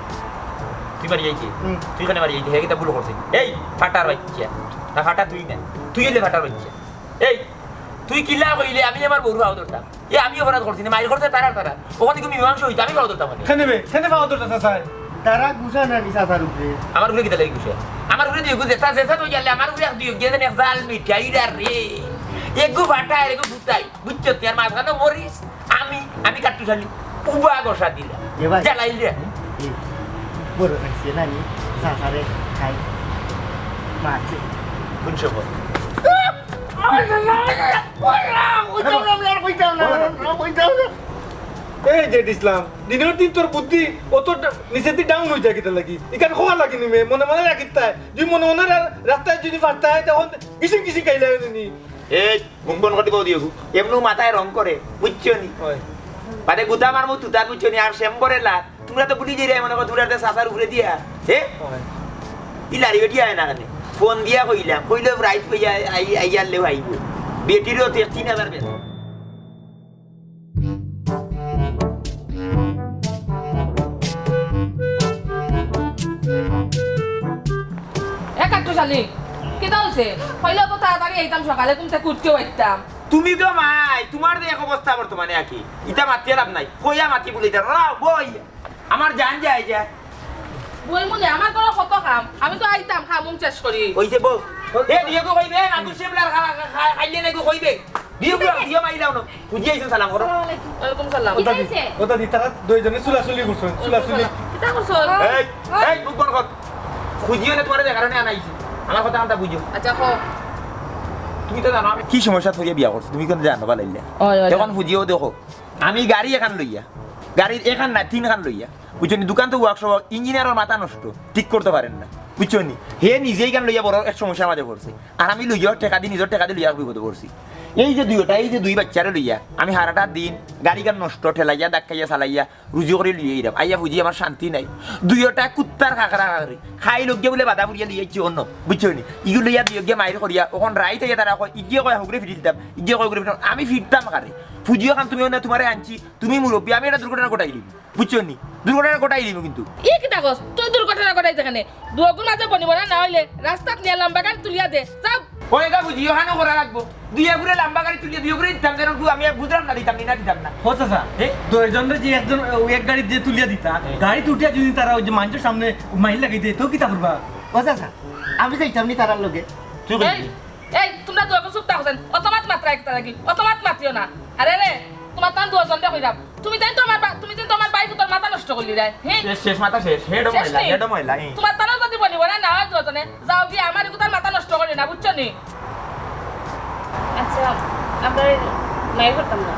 তুই মারি আইছি? হুম। তুই কেনে মারি আইছি? হে কিতা ভুল করছে? এই, ফাটার বাচ্চা। না, ফাটা তুই না। তুই অইলে ফাটার বাচ্চা। এই, তুই কিলা কইলে আমি আমার বউর ফাও ধরতাম? এ, আমি অপরাধ করছি না, মাইর করছে তারা, তারা। ওখানে কি মীমাংসা হইতো? আমি ফাও ধরতাম কেনে? কেনে বে? কেনে ফাও ধরতা চাচা? তারা গুছা না নি চাচার উপরে? আমার উপরে কিতা লাগি গুছা? আমার উপরে দিয়ে গুছা, যেটা যেটা তো গেলে আমার উপরে এক দিয়ে গিয়ে এক জাল মিটাই রে। এগু ফাটায়, এগু ফুটায়। বুঝছো? তুই আর মাঝখানে মরিস। আমি, আমি কাট্টুশ আলী। উবা ঘষা দিলা। এ ভাই। জ্বালাইল রে। এ, বড় খাইছে না নি? চাচারে খাই। মারছে। কোন সময়? এই যে ইসলাম, দিনের দিন তোর বুদ্ধি অত ডা-, নিচের দিকে ডাউন হয়ে যায় কিতা লাগি? ইখান খোয়া লাগি নি মে, মনে মনে রাখিস তাই। তুই মনে মনে রা-, রাস্তায় যদি ফারতায়, তখন কিসিম কিসিম খাইলে নি। এই মুখ বন্ধ করে দিবো দিও। এমনু মাথায় রং করে, বুঝছো নি? হয়। বাদে গুতা মারমু তুতার, বুঝছো নি? আর শ্যাম করে লাত। তোমরা তো ভুলি যাইরায় মনে করো, তোমরা তো চাচার উপরে দিয়া। হে? হয়। ই লারি বেটি আয় না কেনে? ফোন দিয়া কইলাম, কইলে রাইত কইয়া আই, আই, আইয়ারলে আইবো। বেটিরও তো তিন হাজার বেতন। এ কাট্টুশ আলী, কিতা হইছে? কইলে তো তাড়াতাড়ি আইতাম, সকালে ঘুম থাকি উঠিয়া আইতাম। তুমি তো মাই, তোমার যে এক অবস্থা বর্তমানে আর কি। ইতা মাতিয়া লাভ নাই। কইয়া মাতি বলে দিতাম, রাও, বই। আমার জান যায় যায়। বইমুনে, আমার ঘরো কত কাম, আমি তো আইতাম, কাম উম শেষ করি। ওই যে বউ, এ, দিও গো কইবে, এ, মাগুর শেবলার খা-, খা-, খা-, খাইলে নাকি কইবে। দিও গো, দিও মাইলাও না। ফুজি আইছে, সালাম করো। ওয়ালাইকুম সালাম। ওটা দি, ওটা দি, তারা দুইজনে চুলাচুলি করছইন, চুলাচুলি। কিতা করছো? এই, এই, মুখ বন্ধ কর। ফুজি অনে তোমারে দেখার অনে আনাইছি। আমার কথা কানতা বুঝো। আচ্ছা, কও। তুমি তো জানো আমি কি সমস্যাত পড়িয়া বিয়া করছি, তুমি কিন্তু জানো ভালাইলে। অয়, অয়, অখন অয়। ফুজিও দেখো, আমি গাড়ি এখান লইয়া, গাড়ির এখান না, তিনখান লইয়া, বুঝছো নি? দোকান তো workshop, ইঞ্জিনিয়ারর মাথা নষ্ট, ঠিক করতে পারের না, বুঝছো নি? হে নিজেই গান লইয়া বড় এক সমস্যার মাঝে পড়ছে, আর আমি লইয়া টেকা দি, নিজর টেকা দি লইয়া এক বিপদে পড়ছি। এই যে দুইওটা, এই যে দুই বাচ্চারে লইয়া আমি হারাটা দিন গাড়ি গান নষ্ট, ঠেলাইয়া, ধাক্কাইয়া, চালাইয়া, রুজি করি লইয়া আইরাম। আইয়া ফুজি আমার শান্তি নাই। দুইওটা কুত্তার খাকরা খাকরি। খাই লগে বুলে বাধা ফুরিয়া লইয়া আইছি অন্য, বুঝছো নি? ইগু লইয়া দুইওগিয়ে মাইর করিয়া, অখন রাইত আইয়া তারা কয়, ইগিয়ে কয় হগুরে ফিরি দিতাম, ইগিয়ে কয় হগুরে ফিরি দিতাম। আমি ফিরতাম কারে? ফুজিও খান তুমি অন্য তোমারে আনছি, তুমি মুরব্বী, আমি একটা দুর্ঘটনা ঘটাই দিম, বুঝছো নি? দুর্ঘটনা ঘটাই দিম কিন্তু। ই কিতা কস? তুই দুর্ঘটনা ঘটাই যেখানে, দুইওগুর মাঝে বনিব না, না অইলে রাস্তাত নিয়া লম্বা গাড়ি তুলিয়া দে, যাও। ওই গা বুঝি, ওখানে করা লাগবো। দুইওগুরে লম্বা গাড়ি তুলিয়া দুইওগুরে দিতাম, যেন তুই আমি আর বুঝলাম না, দিতাম নি না দিতাম না। ও চাচা, এ? দুইজনরে যে একজন, ও এক গাড়ি দিয়ে তুলিয়া দিতা, হ্যাঁ। গাড়িত উঠিয়া যদি তারা ওই যে মাইনষর সামনে মাইর লাগাই দেয়, তো কিতা করবা? ও চাচা, আমি যাইতাম নি তারার লগে। তুই এই, কইবি? এই, তোমরা দুইওগু চুপ থাকো যেন। অত মাত মাতরা একটা লাগি, অত মাত মাতিও না। আরে রে, তোমার তান দুইজনরে কইরাম। তুমি তাইন তো আমার বা-, তুমি তাইন তো আমার ভাইফুতর মাথা নষ্ট করিলিরায়, হে? শেষ, শেষ মাথা শেষ। হেডও শেষ ময়লা, নি? হেডও ময়লা, হে। তোমার তানও যদি বনিব না, না অয় দুইজনে, যাও গিয়া আমার এগুতার মাথা নষ্ট করিও না, বুঝছো নি? আচ্ছা, আমরা মাইর করতাম না।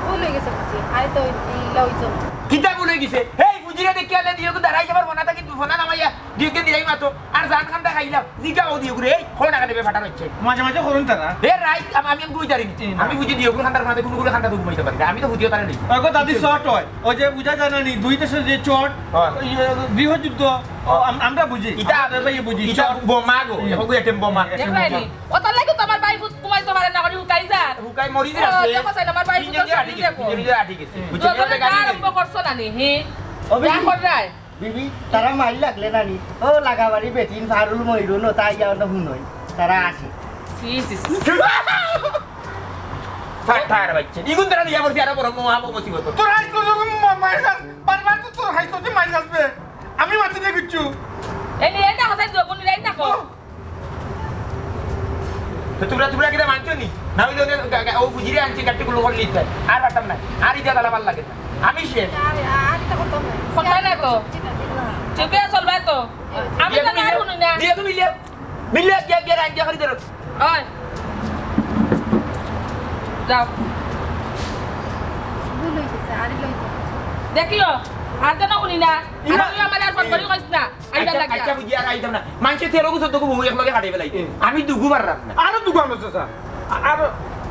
ভুল অই গেছে বুঝি। আরে তো এই, এই লইছো না। কিতা ভুল অই গেছে? হেই, ফুজিরে দেখিয়া লে দিও, কিন্তু দাঁড়াই যাবার মনা থাকি, ফোনা নামাইয়া দিওকে দিলাই মাতো, আর জান খান্দা খাইলাম, জিগা ও দিওগুরে, এই, কোন টাকা দেবে ফাটার হচ্ছে। মাঝে মাঝে করুন তারা। এ রাইত, আম-, আমি, আমি ঘুমাই পারি নি। হুম। আমি বুঝি দিওগুর খান্দার মাঝে কোনো করে খান্দা তো ঘুমাইতে পারি না, আমি তো ফুজিও তারে নেই। ওগো দাদি শর্ট হয়, ওই যে বুঝা যায় না নি, দুই দেশের যে চট, হয়। ওই, এ, গৃহযুদ্ধ, ও, আম-, আমরা বুঝি। ইটা আমাদের ভাইয়ে বুঝি, ইটা চট। বোমা গো, হুম। এখন গো এটিএম বোমা। দেখলাই নি? ও তার লাগি তো আমার ভাইফুত ঘুমাইতে পারে না, করে হুকাই যার। হুকাই মরি ও, যাচ্ছে। দেখো চাই না, আমার ভাইফুত নিজে নিজে আটি গেছে, দেখো। নিজে নিজে আটি গেছে। হুম। বুঝছো? দুইজনে আরম্ভ করছো না নি, হি? ও, যা বিবি। কর রায়। বিবি, তারা মাইর লাগলে না নি? ও, লাগাবাড়ি বেটিন, ফারুল ময়রুল, ও, তাই আর না হুনই। তারা আসে। ছি, ছি, ছি, ছি। ফাটার বাচ্চা। ইগুন তারা দিয়া বলছি আরো বড় মহা মুসিবত। তোর হাইস করতে মা-, মাইর খাস, বারবার তো তোর হাইস করতে মাইর খাস বে। আমি মারতে দিয়ে কিচ্ছু। এই নিয়ে এই দেখো, সাইড দেখো, নিয়ে এই দেখো। ও। তো তোমরা, তোমরা কিতা মানছো নি? না অইলে ওদের গা-, গা-, ও ফুজিরে আনছি, গাট্টি গুলো করে লিখতে। আর পারতাম না। আর ইটা তালা ভালা লাগে না। আমি শেষ। আর, আর ইটা করতাম না। করতাম না তো। ঠিক আছে, ঠিক আছে। ঠিক আছে, চলবে তো। আমি তো বিয়ে না তুমি হুনি না। বিয়ে তুমি লিয়ে, মিলিয়ে গিয়া, গিয়া রাইন গিয়া করি ধরো। ওই। যাও। ভুল অই গেছে, আর লইতো। দেখিও, আর যেন হুনি না। ইমা- আর তুই আমার আর ফোন করি কইস না। আইবার আচ্ছা, লাগিয়া। আচ্ছা, বুঝি আর আইতাম না। মানষে তেরো বছর তোকে বউ এক লগে হাঁটাই বেলাই। হুম। আমি দুগু পারলাম না। আরো দুগু আনো চাচা। আ-, আরো।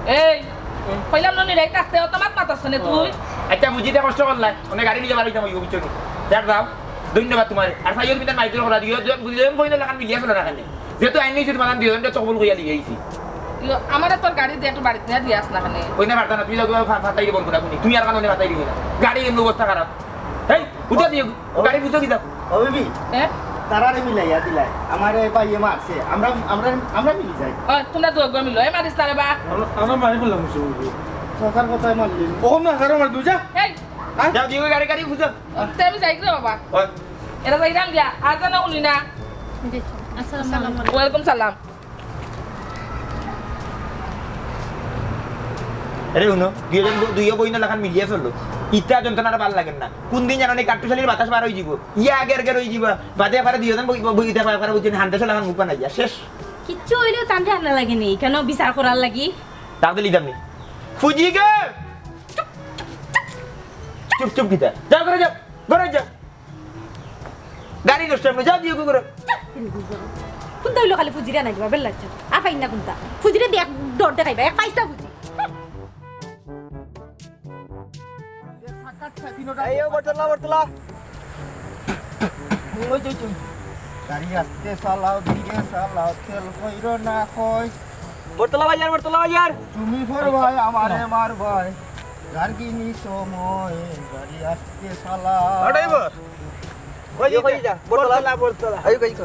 এই, হুম। কইলাম ননি রে, কাছে অত মাত মাতাছ নে তুই। আচ্ছা, বুঝিতে কষ্ট করলাই। অনেক গাড়ি নিয়ে বাড়াইতাম অইব, বুঝছো নি? যার যাও। ধন্যবাদ তোমার। আর সাইয়দ মিতার মাইদুর হলা দিও, দিও, বুঝি দিও, কইলে লাখান মিলিয়া চলো না খানে। যেহেতু আইন নিয়েছি, তোমার আমি দুইজনকে চকবল কইয়া লিয়ে আইছি। ইয়ো, আমারে তোর গাড়ি দিয়ে একটু বাড়িত নিয়ে দিয়ে আস না খানে। ওই না পারতা না, তুই যাও, তোমার ফা-, ফাতাই দিব না তুমি। তুমি আর কানো ফাতাই দিবি না। গাড়ি এমনি অবস্থা খারাপ। হেই, উঠা দিয়ে, ও। গাড়ি বুঝো কি দাও? ও বিবি, হ্যাঁ? তারারে মিলাইয়া দিলাই। আমারে ভাইয়ে মারছে। আমরা, আমরা, আমরা মিলি যাই। ও, তোমরা দুইওগু মিলো। এ মারিস না রে বা। আমরা, আমরা মারি ফেললাম, বুঝছো, বুঝছো। চাচার কথায় মারলি। ও না, কারো মার দুজা। এই। হ্যাঁ? যাও, দিয়ে গাড়ি, গাড়ি বুঝো। তে আমি যাই রে বাবা। ওই। এরা যাইরাম গিয়া। আর যেন হুনি না। জি, আসসালামু আলাইকুম। ওয়ালাইকুম সালাম। আরে হুনো, দুইজন ব-, দুইও বইন লাখান মিলিয়া চলো। ইতা যন্ত্রণাটা ভালা লাগে না। কোন দিন জানো নি কাট্টুশালির বাতাস বার অই যিবো। ইয়া আগের আগের অই যিবো। বাদে পারে দুইজন বই, বই, বই, ইতা পারে বুঝছো নি, হান্ডা চলা খান মুখ বানাইয়া। শেষ। কিচ্ছু অইলেও তানরে আনা লাগে নি, কেন বিচার করার লাগি? তাহলে লিদাম নি। ফুজি গো! চুপ, চুপ কিতা? যাও ঘরে যাও, ঘরে যাও। গাড়ি নষ্ট অইবো, যাও দিয়ে ঘুরো। কোনটা অইলো খালি ফুজিরে আনাই দিবা, বেল্লাচ্ছ। আফাই না কোনটা? ফুজিরে দেখ, ডর দেখাইবা, এক পাইস্তা ফুজি। এই, ও, বটলা, বটলা। ওই, ওই, ওই। গাড়ি আস্তে চালাও, ধীরে চালাও, তেল কইরো না কই। বটলা বাজার, বটলা বাজার। তুমি ফর ভাই, আমারে মার ভাই। গার্গিনী সময়, গাড়ি আস্তে চালাও। ওটাই বল। ওই যে, ওই যে, বটলা। বটলা, বটলা। আইও, কই, কই।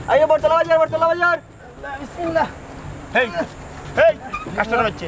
আইও, বটলা বাজার, বটলা বাজার। বিসমিল্লাহ। হেই, হেই, কাস্টমার হচ্ছে।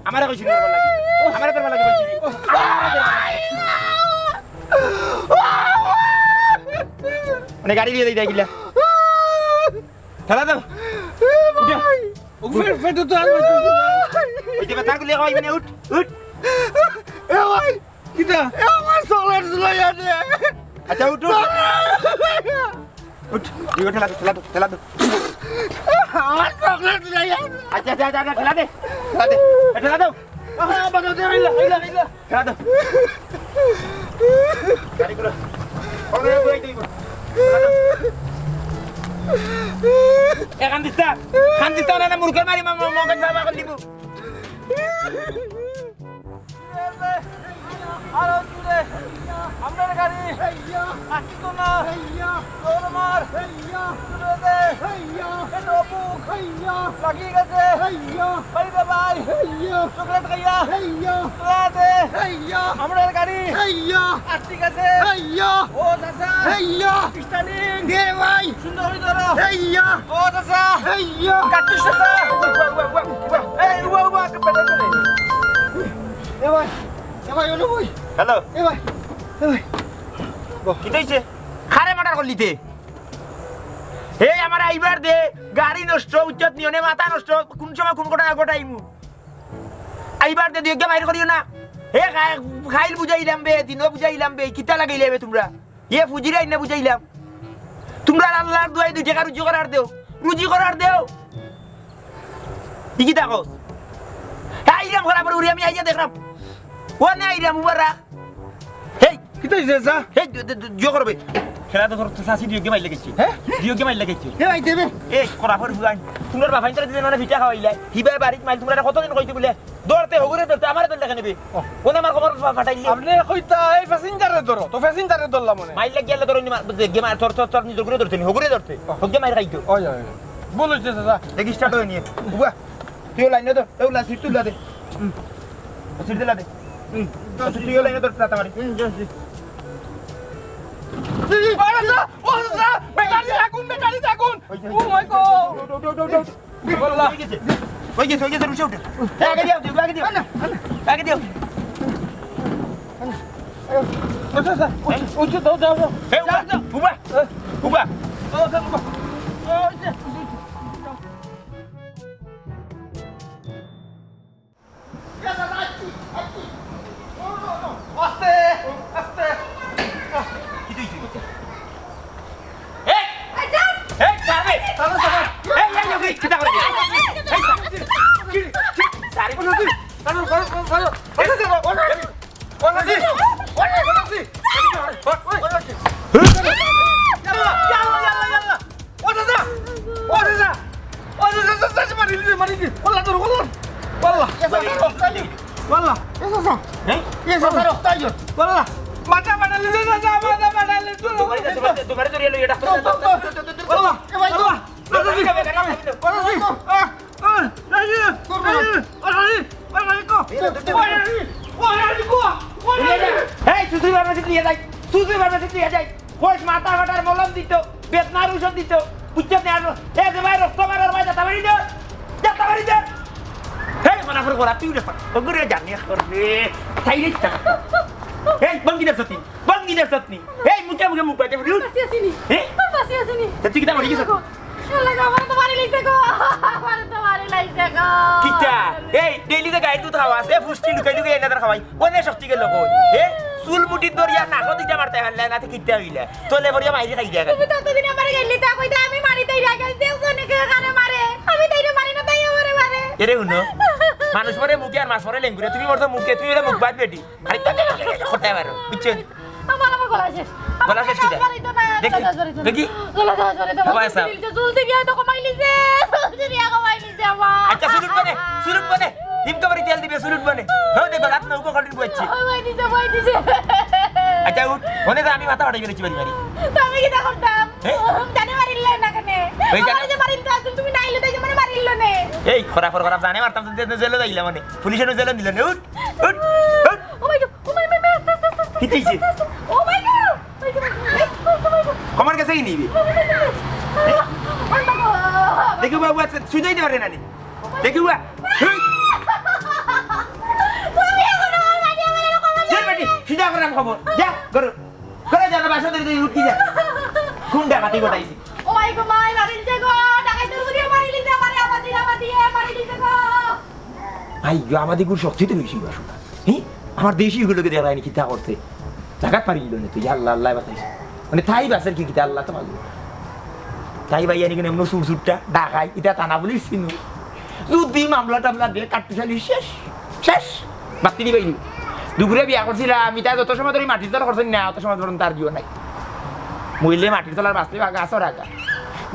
আমারে কইছি নি ধরবার লাগি? আমারে ধরবার লাগি কইছি নি? আমারে ধরবার লাগি। মানে গাড়ি দিয়া দেই, দেই কিলা? ঠেলা দেও। উঠো। ও, পেট, পেটে তো আর বাঁচি না। ওই যে বেটার গুলি কই, মানে, উঠ, উঠ। এ ভাই, কিতা? এ আমার চকলেট ঝুলাই আছে। আচ্ছা, উঠ, উঠ। উঠ, ইগো ঠেলা দে, ঠেলা দে, ঠেলা দে। আমার চকলেট ঝুলাই আছে। আচ্ছা, আচ্ছা, আচ্ছা, আচ্ছা, ঠেলা দে, ঠেলা দে। এ, ঠেলা দাও। আহা, বাঁচাও, দে, ইলা, ইলা, ইলা। ঠেলা দাও। গাড়ি ঘুরা। ওরে, ঘুরাই দে, ঘুরা। ঠেলা দাও। এ, কান্দিস না। কান্দিস না, না, না, মুরগের মারি, মা-, মা-, মগজ বাবা করে দিব। আরো জুরে। আমরার গাড়ি। আটকিতো না। দৌড় মার। জুরে দে। এ অপুক। লাগি গেছে। বাইরে ভাই। চকলেট খাইয়া। তোলা দে। আমরার গাড়ি। আটকি গেছে। ও চাচা। স্টারিং। দে ভাই। সুন্দর করে ধরো। ও চাচা। কাটুস চাচা। এই, উবা, উবা, একটা পেটে করে। এ ভাই, এ ভাই, অনু ভাই। হ্যালো। এ ভাই, এ ভাই। কিতা অইছে? কারে মার্ডার করলিতে? হে, আমার আইবার দে, গাড়ি নষ্ট, ইজ্জত নিয়নে মাথা নষ্ট, কোন সময় কোন ঘটনা ঘটাইমু? আইবার দে, দুইগিয়ে মাইর করিও না। হে, খা-, খাইল বুঝাইলাম বে, দিনও বুঝাইলাম বে, কিতা লাগাইলে বে তুমরা? হে, ফুজিরে আইনা বুঝাইলাম। তুমরা আল্লার দুয়াই দুই টেকা রুজি করার দেও, রুজি করার দেও। ই কিতা কস? হে, আইরাম খরা পরে উড়ি আমি আইয়া দেখরাম। ও না আইরাম উবা রাখ। হেই, কিতা অইছে, চাচা? হেই, দে, দে, দে, জো করবে। খেলা তো তোর চাচি দুইগিয়ে মাইর লাগাইছে। হে? দুইগিয়ে মাইর লাগাইছে। হে, ভাই, দেবে। এই, খরা পরে ফুয়াইন। তুমরার বাফাইন্তরে দিতে না ফিটা খাওয়াইলায়। হিবায় বাড়িত মাইল তুমরারে কতদিন কইছি বুলে? ধরতে, হগুরে ধরতে, আমারে ধরলে কেনে বে? ও। ওনে আমার খবর ফা-, ফাটাইলে। আপনে কইতা, এই প্যাসেঞ্জারে ধরো, তো প্যাসেঞ্জারে ধরলাম মনে। মাইর লাগিয়া আইলে ধরো নি মা-, যে গে মার, তোর, তোর, তোর নিজর ঘুরে ধরতে নি, হগুরে ধরতে। ও। হগুরে মাইর খাইতো। ওই, ওই, ওই। ভুল অইছে, চাচা। দেখি স্টার্ট অয় নি। উবা, তুইও লাইনে ধর, এও লাইন সিট তুলা দে। হুম। সিট দিলা দে। হুম। আচ্ছা, তুইও লাইনে ধর, তাড়াতাড়ি। হুম, যাচ্ছি। ও, চাচা, ও, চাচা, ব্যাটারি আগুন, ব্যাটারি আগুন। ওই যে, ও, মাই গড। উঠ, উঠ, উঠ, উঠ, উঠ। আল্লাহ। হয়ে গেছে, হয়ে গেছে, রুশে উঠে। এ, আগে দিও, দিও, আগে দিও। আগে দিও। আচ্ছা, আচ্ছা, ওই, ওই যে, দাও, দাও, দাও। এ, উবা, দাও, দাও। উবা, এ। উবা। দাও, দাও, উবা। ওই যে, ওই যে। আস্তে, আস্তে। কি তুই, তুই? এই! এই, ছাড়বে! ছাড়ো, ছাড়ো। এই, এই, এই, এই, কিতা করে? এই, ছাড়ো। কি, কি, ছাড়ি বলো তুই। ছাড়ো, ছাড়ো, ছাড়ো, ছাড়ো। এই, ছাড়ো, ওরে, ওরে, ওরে, ওরে। ইয়াল্লা, ইয়াল্লা, ইয়াল্লা, ইয়াল্লা। ও চাচা! ও চাচা! ও চাচা, চাচা, চাচা, মারি দিছে, মারি দিছে। ওল্লা, ধরো, ওল্লা। ওল্লা। এ চাচা, রক্ত আইছে। ওল্লা। এ চাচা। হ্যাঁ? এ চাচা, রক্ত আইছে। ওল্লা। মাথা ফাটাইলিছে, চাচা, মাথা ফাটাইলিছে। তোমারে, তোমারে, তোমারে ধরিয়া লই, এটা। ওল্লা। এ ভাই, ওল্লা। চাচা, চাচা, চাচা, চাচা। আহ! এই, সুজুই ফার্মেসিত নিয়া যাই, সুজুই ফার্মেসিত নিয়া যাই। কইস মাথা ফাটার মলম দিত, বেদনার ঔষধ দিত, বুঝছত নি? আর এ যে ভাই রক্ত মারার ভাই, যাতা বাড়ি দে, যাতা বাড়ি দে। হেই, মানা করে করা, তুই রে, ওগুরে জানি করে। তাই রে, এই, বঙ্গি দে সত্যি। ভাঙ্গি না চাটনি। এই মুখে মুখে মুখ বাজে ফুটে উঠ। বাঁচি আছি নি? হ্যাঁ? বাঁচি আছি নি? তা তুই কিতা মরি গেছিস? আল্লাহ গো, আমারে তো মারি লাইছে গো। আমারে তো মারি লাইছে গো। কিতা? এই ডেইলি যে গাইর দুধ খাওয়া আছে, পুষ্টি লুকাই লুকাই এনে তার খাওয়াই। ওনে শক্তি গেল কই? হ্যাঁ? চুল মুঠিত ধরিয়া নাকো দুইটা মারতে পারলে না, তো কিতা হইলা? তলে পড়িয়া মাইরি খাই দিয়া গেল। তুমি ততদিন আমারে গেলি তা কইতা আমি মারি তাই রাখে। দেখছো নি কে কারে মারে? আমি তাইরে মারি না, তাই আমারে মারে। এরে হুনো, মানুষ মরে মুখে আর মাছ মরে লেঙ্গুরে। তুমি মরছো মুখে, তুমি এটা মুখ বাদ বেটি। আরে, করতে পারো, বুঝছো? আমার, আমার গলা শেষ। আমার গলা শেষ কিটা? গলা শেষ বাড়িত না, দেখি, গলা শেষ বাড়িত না। দেখি। গলা শেষ বাড়িত না। বাবা, এসা। চুল তো, চুল তো গিয়া তো কমাই লিছে। চুল তো গিয়া কমাই লিছে আমার। আচ্ছা, চুলুট বনে, চুলুট বনে। হিমকা বাড়ি তেল দিবে, চুলুট বনে। হ্যাঁ, দেখো, রাত নৌকো কঠিন বইছে। ওই, ওই দিছে, ওই দিছে। আচ্ছা, উঠ। মনে তো আমি মাথা ফাটাই গেছি বাড়ি বাড়ি। তো আমি কিতা করতাম? হ্যাঁ? জানে মারিল না কেনে? ওই জানে। আমার যে মারিল তো আসলে তুমি নাইলে তাই যে মানে মারিল নে। এই, খরা, খরা, খরা, জানে মারতাম, জেলে যাইলাম মানে। পুলিশে জেলে নিল নে। উঠ। উঠ, উঠ। Oh my God, oh my, my, my, আস্তে, আস্তে, আস্তে, আস্তে। কিতা অইছে? আস্তে, আস্তে। Oh my God, my God, my God, my God। কমার গেছে কি নিবি? Oh my God। দেখি বাবু, আচ্ছা, সুজাই দেওয়ারে নানি। দেখি বাবা। হেই। যা, করাম খবর। যা, করো। করো, যা, বাসা ধরে তুই উঠি যা। কোন ডাকাতি ঘটাইছি? ও ভাই গো, মাই মারিল যে গো, ডাকাইতর বুড়িয়ে মারিলি যে আমারে, আমাদি, আমাদি, এ মারিলি যে গো। আই গো, আমাদি গুর শক্তি তো বেশি বাসুটা। হি? আমার দেশি গুলোকে দেখায়নি কিতা করতে। জাগাত পারিল না তো, ইয়া আল্লাহ, আল্লাহ বাঁচাইছে। মানে তাই বাঁচের কি কিতা আল্লাহ তো ভালো। তাই ভাই, এনে কেন এমন সুর সুরটা, ডাকাই, ইটা থানা পুলিশ চিনু। যদি মামলা টামলা দিয়ে কাটতে চালি শেষ, শেষ। বাত্তি দিবাই। দুপুরে বিয়া করছিলাম, আমি তাই যত সময় ধরে মাটির তলা করছেন না, অত সময় ধরে তার দিও নাই। মইলে মাটির তলার বাঁচতে বা গাছও রাখা।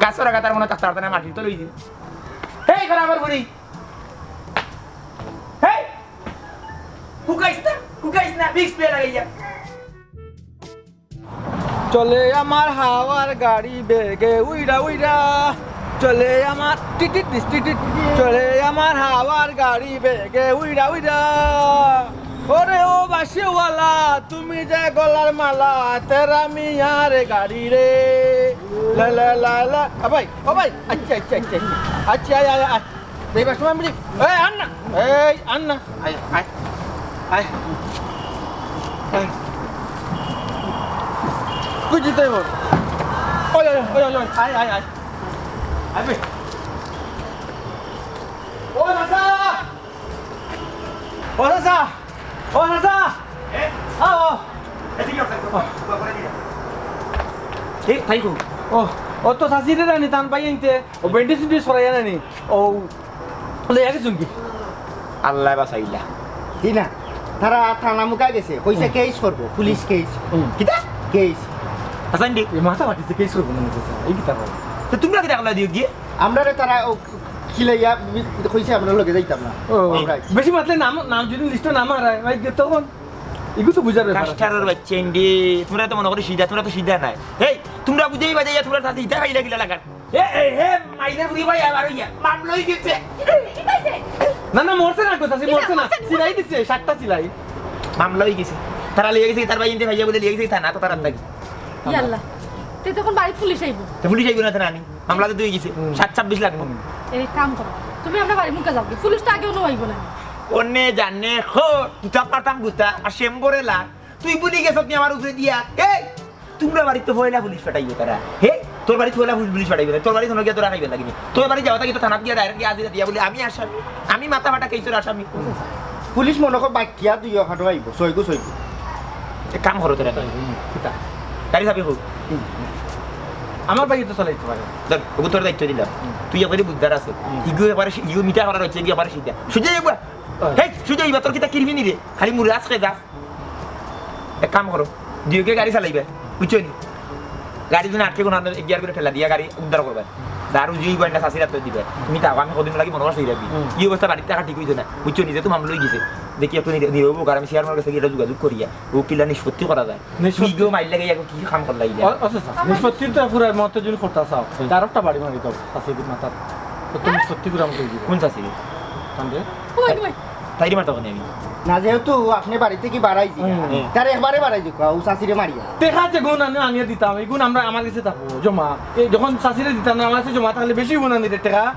গাছও রাখা তার মনে থাকতে পারতো না, মাটির তলা হইছে। হেই, করা আমার বুড়ি। হেই, হুকাইস না, হুকাইস না, বিষ পেয়ে লাগাইয়া। চলে আমার হাওয়ার গাড়ি বেগে উইরা উইরা, চলে আমার টিটিট দিস টিটিট, চলে আমার হাওয়ার গাড়ি বেগে উইরা উইরা। ওরে ও বাসিওয়ালা, তুমি যে গলার মালা, তেরা মিয়ার গাড়ি রে। লা লা লা লা। আ ভাই, ও ভাই, আচ্ছা, আচ্ছা, আচ্ছা, আচ্ছা। আচ্ছা, আয়, আয়, আয়। এই বাস আমি, এই আন না, এই আন না। আয়, আয়, আয়, আয়। কই যেতে হবে? ওই, ওই, ওই, ওই, ওই, আয়, আয়, আয়। আয় বে। ও চাচা! ও চাচা! ও চাচা! এ? আও, আও। এদিকে আও, স্যার। এ, তাই কো? ও, ও তো চাচিরে জানি, তান ভাই আনতে। ও ব্যান্ডেজ ট্যান্ডেজ করাইয়া নানি। ও, লইয়া গেছুন কি? আল্লাহ বাঁচাইলা। কি না? তারা থানা মুখা গেছে, কইছে হুম। কেস করবো, পুলিশ কেস। হুম। কিতা? কেস। হাসান দি। এই মাথা ফাটিছে, কেস করবো না, স্যার। এই কিতা কয়? তো তোমরা কিতা করলা দিও গিয়ে? আমরারে তারা ও খিলাইয়া বি-, কইছে আমরা লগে যাইতাম না। ও, আমরাই। বেশি মাতলে নাম, নাম যদি লিস্টে নাম হারায়, ভাই, তখন এগু তো বুঝার ব্যাপার আছে। কাস্টারর বাচ্চা ইন্ডি, তোমরা তো মনে করি সিধা, তোমরা তো সিধা নাই। এই, তোমরা বুঝেই বাজাইয়া তোমরা তাতে ইটা খাইলা গিলা লাগার। এ, এ, হে, মাইরে বুড়ি ভাই, আবার ইয়া, মামলা হয়ে গেছে। না, না, মরছে না গো, চাচি, মরছে না। মরছে না। সিলাই দিছে, সাতটা সিলাই। মামলা হয়ে গেছে। তারা লিয়ে গেছে, তার ভাই ইন্ডি ভাইয়া বলে লিয়ে গেছে, থানা তো তারা থাকি। ইয়াল্লা, তে তখন বাড়িত পুলিশ আইবো। তো পুলিশ আইবো না, তো নানি। মামলা তো দুই গেছে। হুম। সাত ছাব্বিশ লাগবো। এই কাম করো, তুমি আমরা বাড়ি মুখে যাও, পুলিশ তো আগেও নো আইবো না। অন্যে জানে খো, গুতা পাতাম গুতা, আর শ্যাম করে লাগ। তুই বুলি গেছ তুই আমার উপরে দিয়া। এই, তোমরা বাড়িত তো পয়লা পুলিশ পাঠাইবো তারা। হে, তোর বাড়িত পয়লা পুলিশ, পুলিশ পাঠাইবো না। তোর বাড়িত হনো গিয়া তোরা খাইবে লাগবে। তোর বাড়ি যাওয়া থাকি তো থানাত গিয়া ডাইরেক্ট গিয়া হাজিরা দিয়া বলে, "আমি আসামি, আমি মাথা ফাটা কেসের আসামি।" পুলিশ মনে কর বাক্কিয়া দুই খাটো আইবো, সইগু সইগু। এক কাম করো তোরা। কিতা? গাড়ি চাবি হোক। আমার ভাই তো চালাইতে পারে। দেখ, ওগু তোর দায়িত্ব দিলাম। হুম। তুই একবারে বুঝদার আছে। হুম। ইগু একবারে সি-, ইগু মিঠা করার হচ্ছে, ইগু একবারে সিধা। সুজা ইবা। হ্যাঁ। হেই, সুজা ইবা, তোর কিতা কিরমি নি রে? খালি মুড়ে আজকে যাস। এক কাম করো, দুইওকে গাড়ি চালাইবে, বুঝছো নি? গাড়ি যদি আটকে কোনো গিয়ার করে ঠেলা দিয়া গাড়ি উদ্ধার করবে। যার উজি হইব, একটা শাশির হাতে দিবে। তুমি তাও আমি কদিন লাগি মনে করছি রাখবি। হুম। এই অবস্থা বাড়িতে থাকা ঠিক হইতো না, বুঝছো নি? যে তো মামলা হয়ে গেছে। দেখি একটু নিরে-, নিরব হোক, আর আমি চেয়ারম্যানের কাছে গিয়ে এটা যোগাযোগ করিয়া ও কিলা নিষ্পত্তি করা যায়। নিষ্পত্তি। তুই গিয়েও মাইর লাগে, এখন কি কাম করলাই? অ-, আচ্ছা, আচ্ছা। নিষ্পত্তি তো পুরা মতে যদি করতা চাও, হুম। তার একটা বাড়ি মারি দাও, শাশির মাথার। তো তুমি হ্যাঁ? সত্যি করে আমাকে দিবে। কোন শাশি? কান্দে? ওই, ওই। তাইরে মারতাম কেনে আমি? না, যেহেতু আপনি বাড়ি থেকে বাড়াই দিলা, হুম। তার একবারে বাড়াই দিক, ও শাশিরে মারিয়া। টেকা যে গুণ আনি-, আনিয়া দিতাম, এই গুণ আমরা আমার কাছে থাকবো, জমা। এই যখন শাশিরে দিতাম না, আমার কাছে জমা থাকলে বেশি গুণ আনি দে টেকা,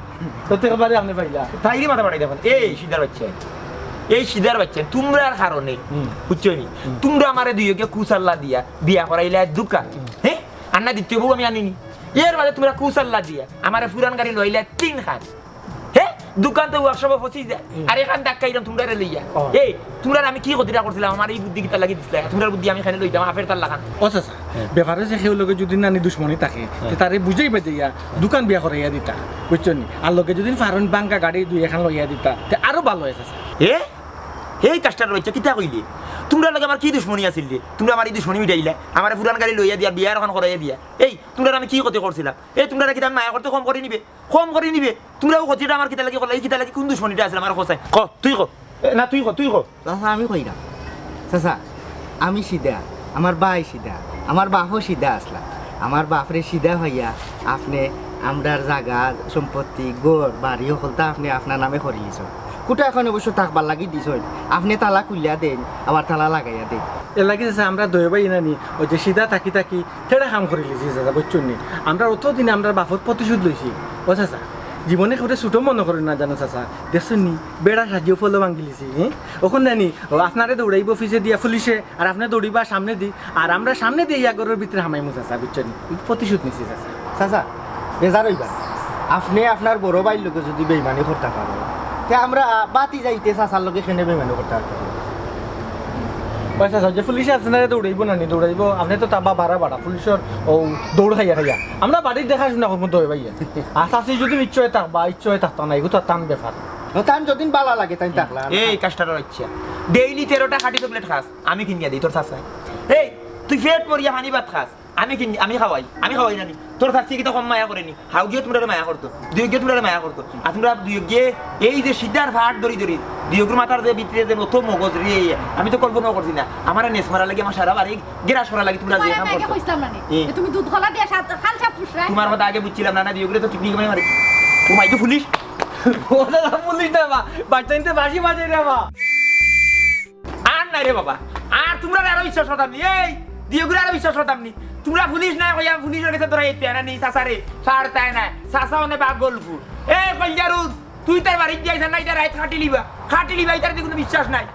তো টেকা বাড়ি আপনি পাইলা। তাইরে মাথা বাড়াই দেখুন, এই সিদ্ধার বাচ্চা, এই সিদ্ধার বাচ্চা, তোমরার কারণে, হুম। বুঝছো নি? হুম। তোমরা আমারে দুইওকে কুসাল্লা দিয়া বিয়া করাইলা এক দোকান, হুম। হ্যাঁ? আর না দ্বিতীয় বউ আমি আনিনি। এর বাদে তোমরা কুসাল্লা দিয়া আমারে পুরান গাড়ি লইলা তিন খান। হে? দোকান তো ওয়ার্কশপে ফসি যায়। হুম। আর এখান ধাক্কা দিলাম তোমরারে লইয়া। ও। এই, তোমরার আমি কি ক্ষতিটা করছিলাম? আমার এই বুদ্ধি কিতা লাগি দিছিলা? তোমরার বুদ্ধি আমি এখানে লইতাম, আপের তার লাখান। ও চাচা, হ্যাঁ। ব্যাপারে যে কেউ লগে যদি নানি দুশমনি থাকে, হ্যাঁ। তে তারে বুঝাই বাজাইয়া দোকান বিয়া করাইয়া দিতা, বুঝছো নি? আর লগে যদি ফারন বাঙ্কা গাড়ি দুই এখান লইয়া দিতা, তে আরো ভালো হয় চাচা। এ? এই কাস্টার বাচ্চা, কিতা কইলে? তোমরার লগে আমার কি দুশমনি আছিল রে? তোমরা আমার এই দুশমনি মিটাইলা, আমার পুরান গাড়ি লইয়া দিয়া, বিয়া এখন করাইয়া দিয়া। এই, তোমরার আমি কি ক্ষতি করছিলাম? এই, তোমরারে কিতা আমি মায়া করতে কম করি নিবে? কম করি নিবে? তোমরাও ক্ষতিটা আমার কিতা লাগি করলা? এই কিতা লাগি কোন দুশমনিটা আছিল আমার কথায়? ক, তুই ক। এ, না, তুই ক, তুই ক। চাচা, আমি কইরাম। চাচা, আমি সিধা, আমার ভাই সিধা, আমার বাপও সিধা আসলা। আমার বাপরে সিধা হইয়া আপনি আমরার জাগা, সম্পত্তি, ঘর, বাড়ি হকলতা আপনি আপনার নামে করি নিছইন। কুটা এখন অবশ্য থাকবার লাগি দিছইন। আপনি তালা খুলিয়া দেন, আবার তালা লাগাইয়া দেন। এর লাগি চাচা আমরা দুই ভাই নানি, ওই যে সিধা থাকি থাকি তেড়ে কাম করি লিছি চাচা, বুঝছইন নি? আমরা অত দিনে আমরার বাপর প্রতিশোধ লইছি। ও চাচা, জীবনে কেউরে ছোট মনো করইন না জানো চাচা, দেখছইন নি? বেড়া সাজিও ফলো ভাঙ্গিলিছি, হ্যাঁ? অখন জানি, ও আপনারে দৌড়াইবো পিছে দিয়া পুলিশে, আর আপনে দৌড়িবা সামনেদি, আর আমরা সামনেদি ইয়া ঘরর ভিতরে হামাইমু চাচা, বুঝছইন নি? প্রতিশোধ নিছি চাচা। চাচা, বেজার অইবা। আপনে আপনার বড় ভাইর লগে যুদি বেইমানি করতা পারইন, তে আমরা ভাতিজাইন্তে চাচার লগে কেনে বেইমানি করতা পারইন? ওই চাচা, যে পুলিশে আপনারে দৌড়াইবো না নি, দৌড়াইবো, আপনে তো তাবা বাড়া বাড়া, পুলিশর ও দৌড় খাইয়া খাইয়া। আমরা বাড়ির দেখাশুনা করমু তো ভাইয়া। আর চাচি যুদি ইচ্ছা অয় থাকবা, ইচ্ছা অয় থাকতা না, ইগু তো তান ব্যাপার। ও তান যুদি বালা লাগে, তাইন থাকলা। এই কাস্টারর বাচ্চা, ডেইলি তেরোটা খাটি চকলেট খাস, আমি কিনিয়া দেই তোর চাচায়। এই, তুই পেট ভরিয়া পানি ভাত খাস, আমি কিনি, আমি খাওয়াই, আমি খাওয়াই না নি? তোর চাচি কিতা কম মায়া করে নি? হাউজিও তুমরারে মায়া করতো, দুইগিয়ে তুমরারে মায়া করতো। আর তুমরা দুইগিয়ে এই যে সিদ্ধার ফাট ধরি ধরি, দুইগুর মাথার যে ভিতরে যে নতুন মগজ রে, আমি তো কল্পনাও করছি না। আমারে নেস মারা লাগি, আমার সারা বাড়ি গেরাস করা লাগি, তুমরা যে তোমার কাম আমি আগে করছো। কইছিলাম না নি? এ। যে তুমি দুধ কলা দিয়া সাত-, খাল সাপ ফুসরায়। তোমার কথা আগে বুঝছিলাম না, না, দুইগুরে তো ঠিক ঠিক মারি। ও মাই গো, পুলিশ। ও দাদা, পুলিশ না বা, বাচ্চাইন্তে বাঁশি বাজাই রে বা। আর নাই রে বাবা, আর তুমরারে আরো বিশ্বাস করতাম নি। এই, দুইগুরে আরো বিশ্বাস করতাম নি। তুমরা পুলিশ না কইয়া পুলিশর গেছে ধরাই আইতে না নি, চাচারে, ছাড়তায় না। চাচা অনে পাগল ফুর। এই কইলজারুদ, তুই তার বাড়িত যাইস না, ইতা রাইত খাটিলিবা। খাটিলিবা, ইতার দি কুনু বিশ্বাস নাই।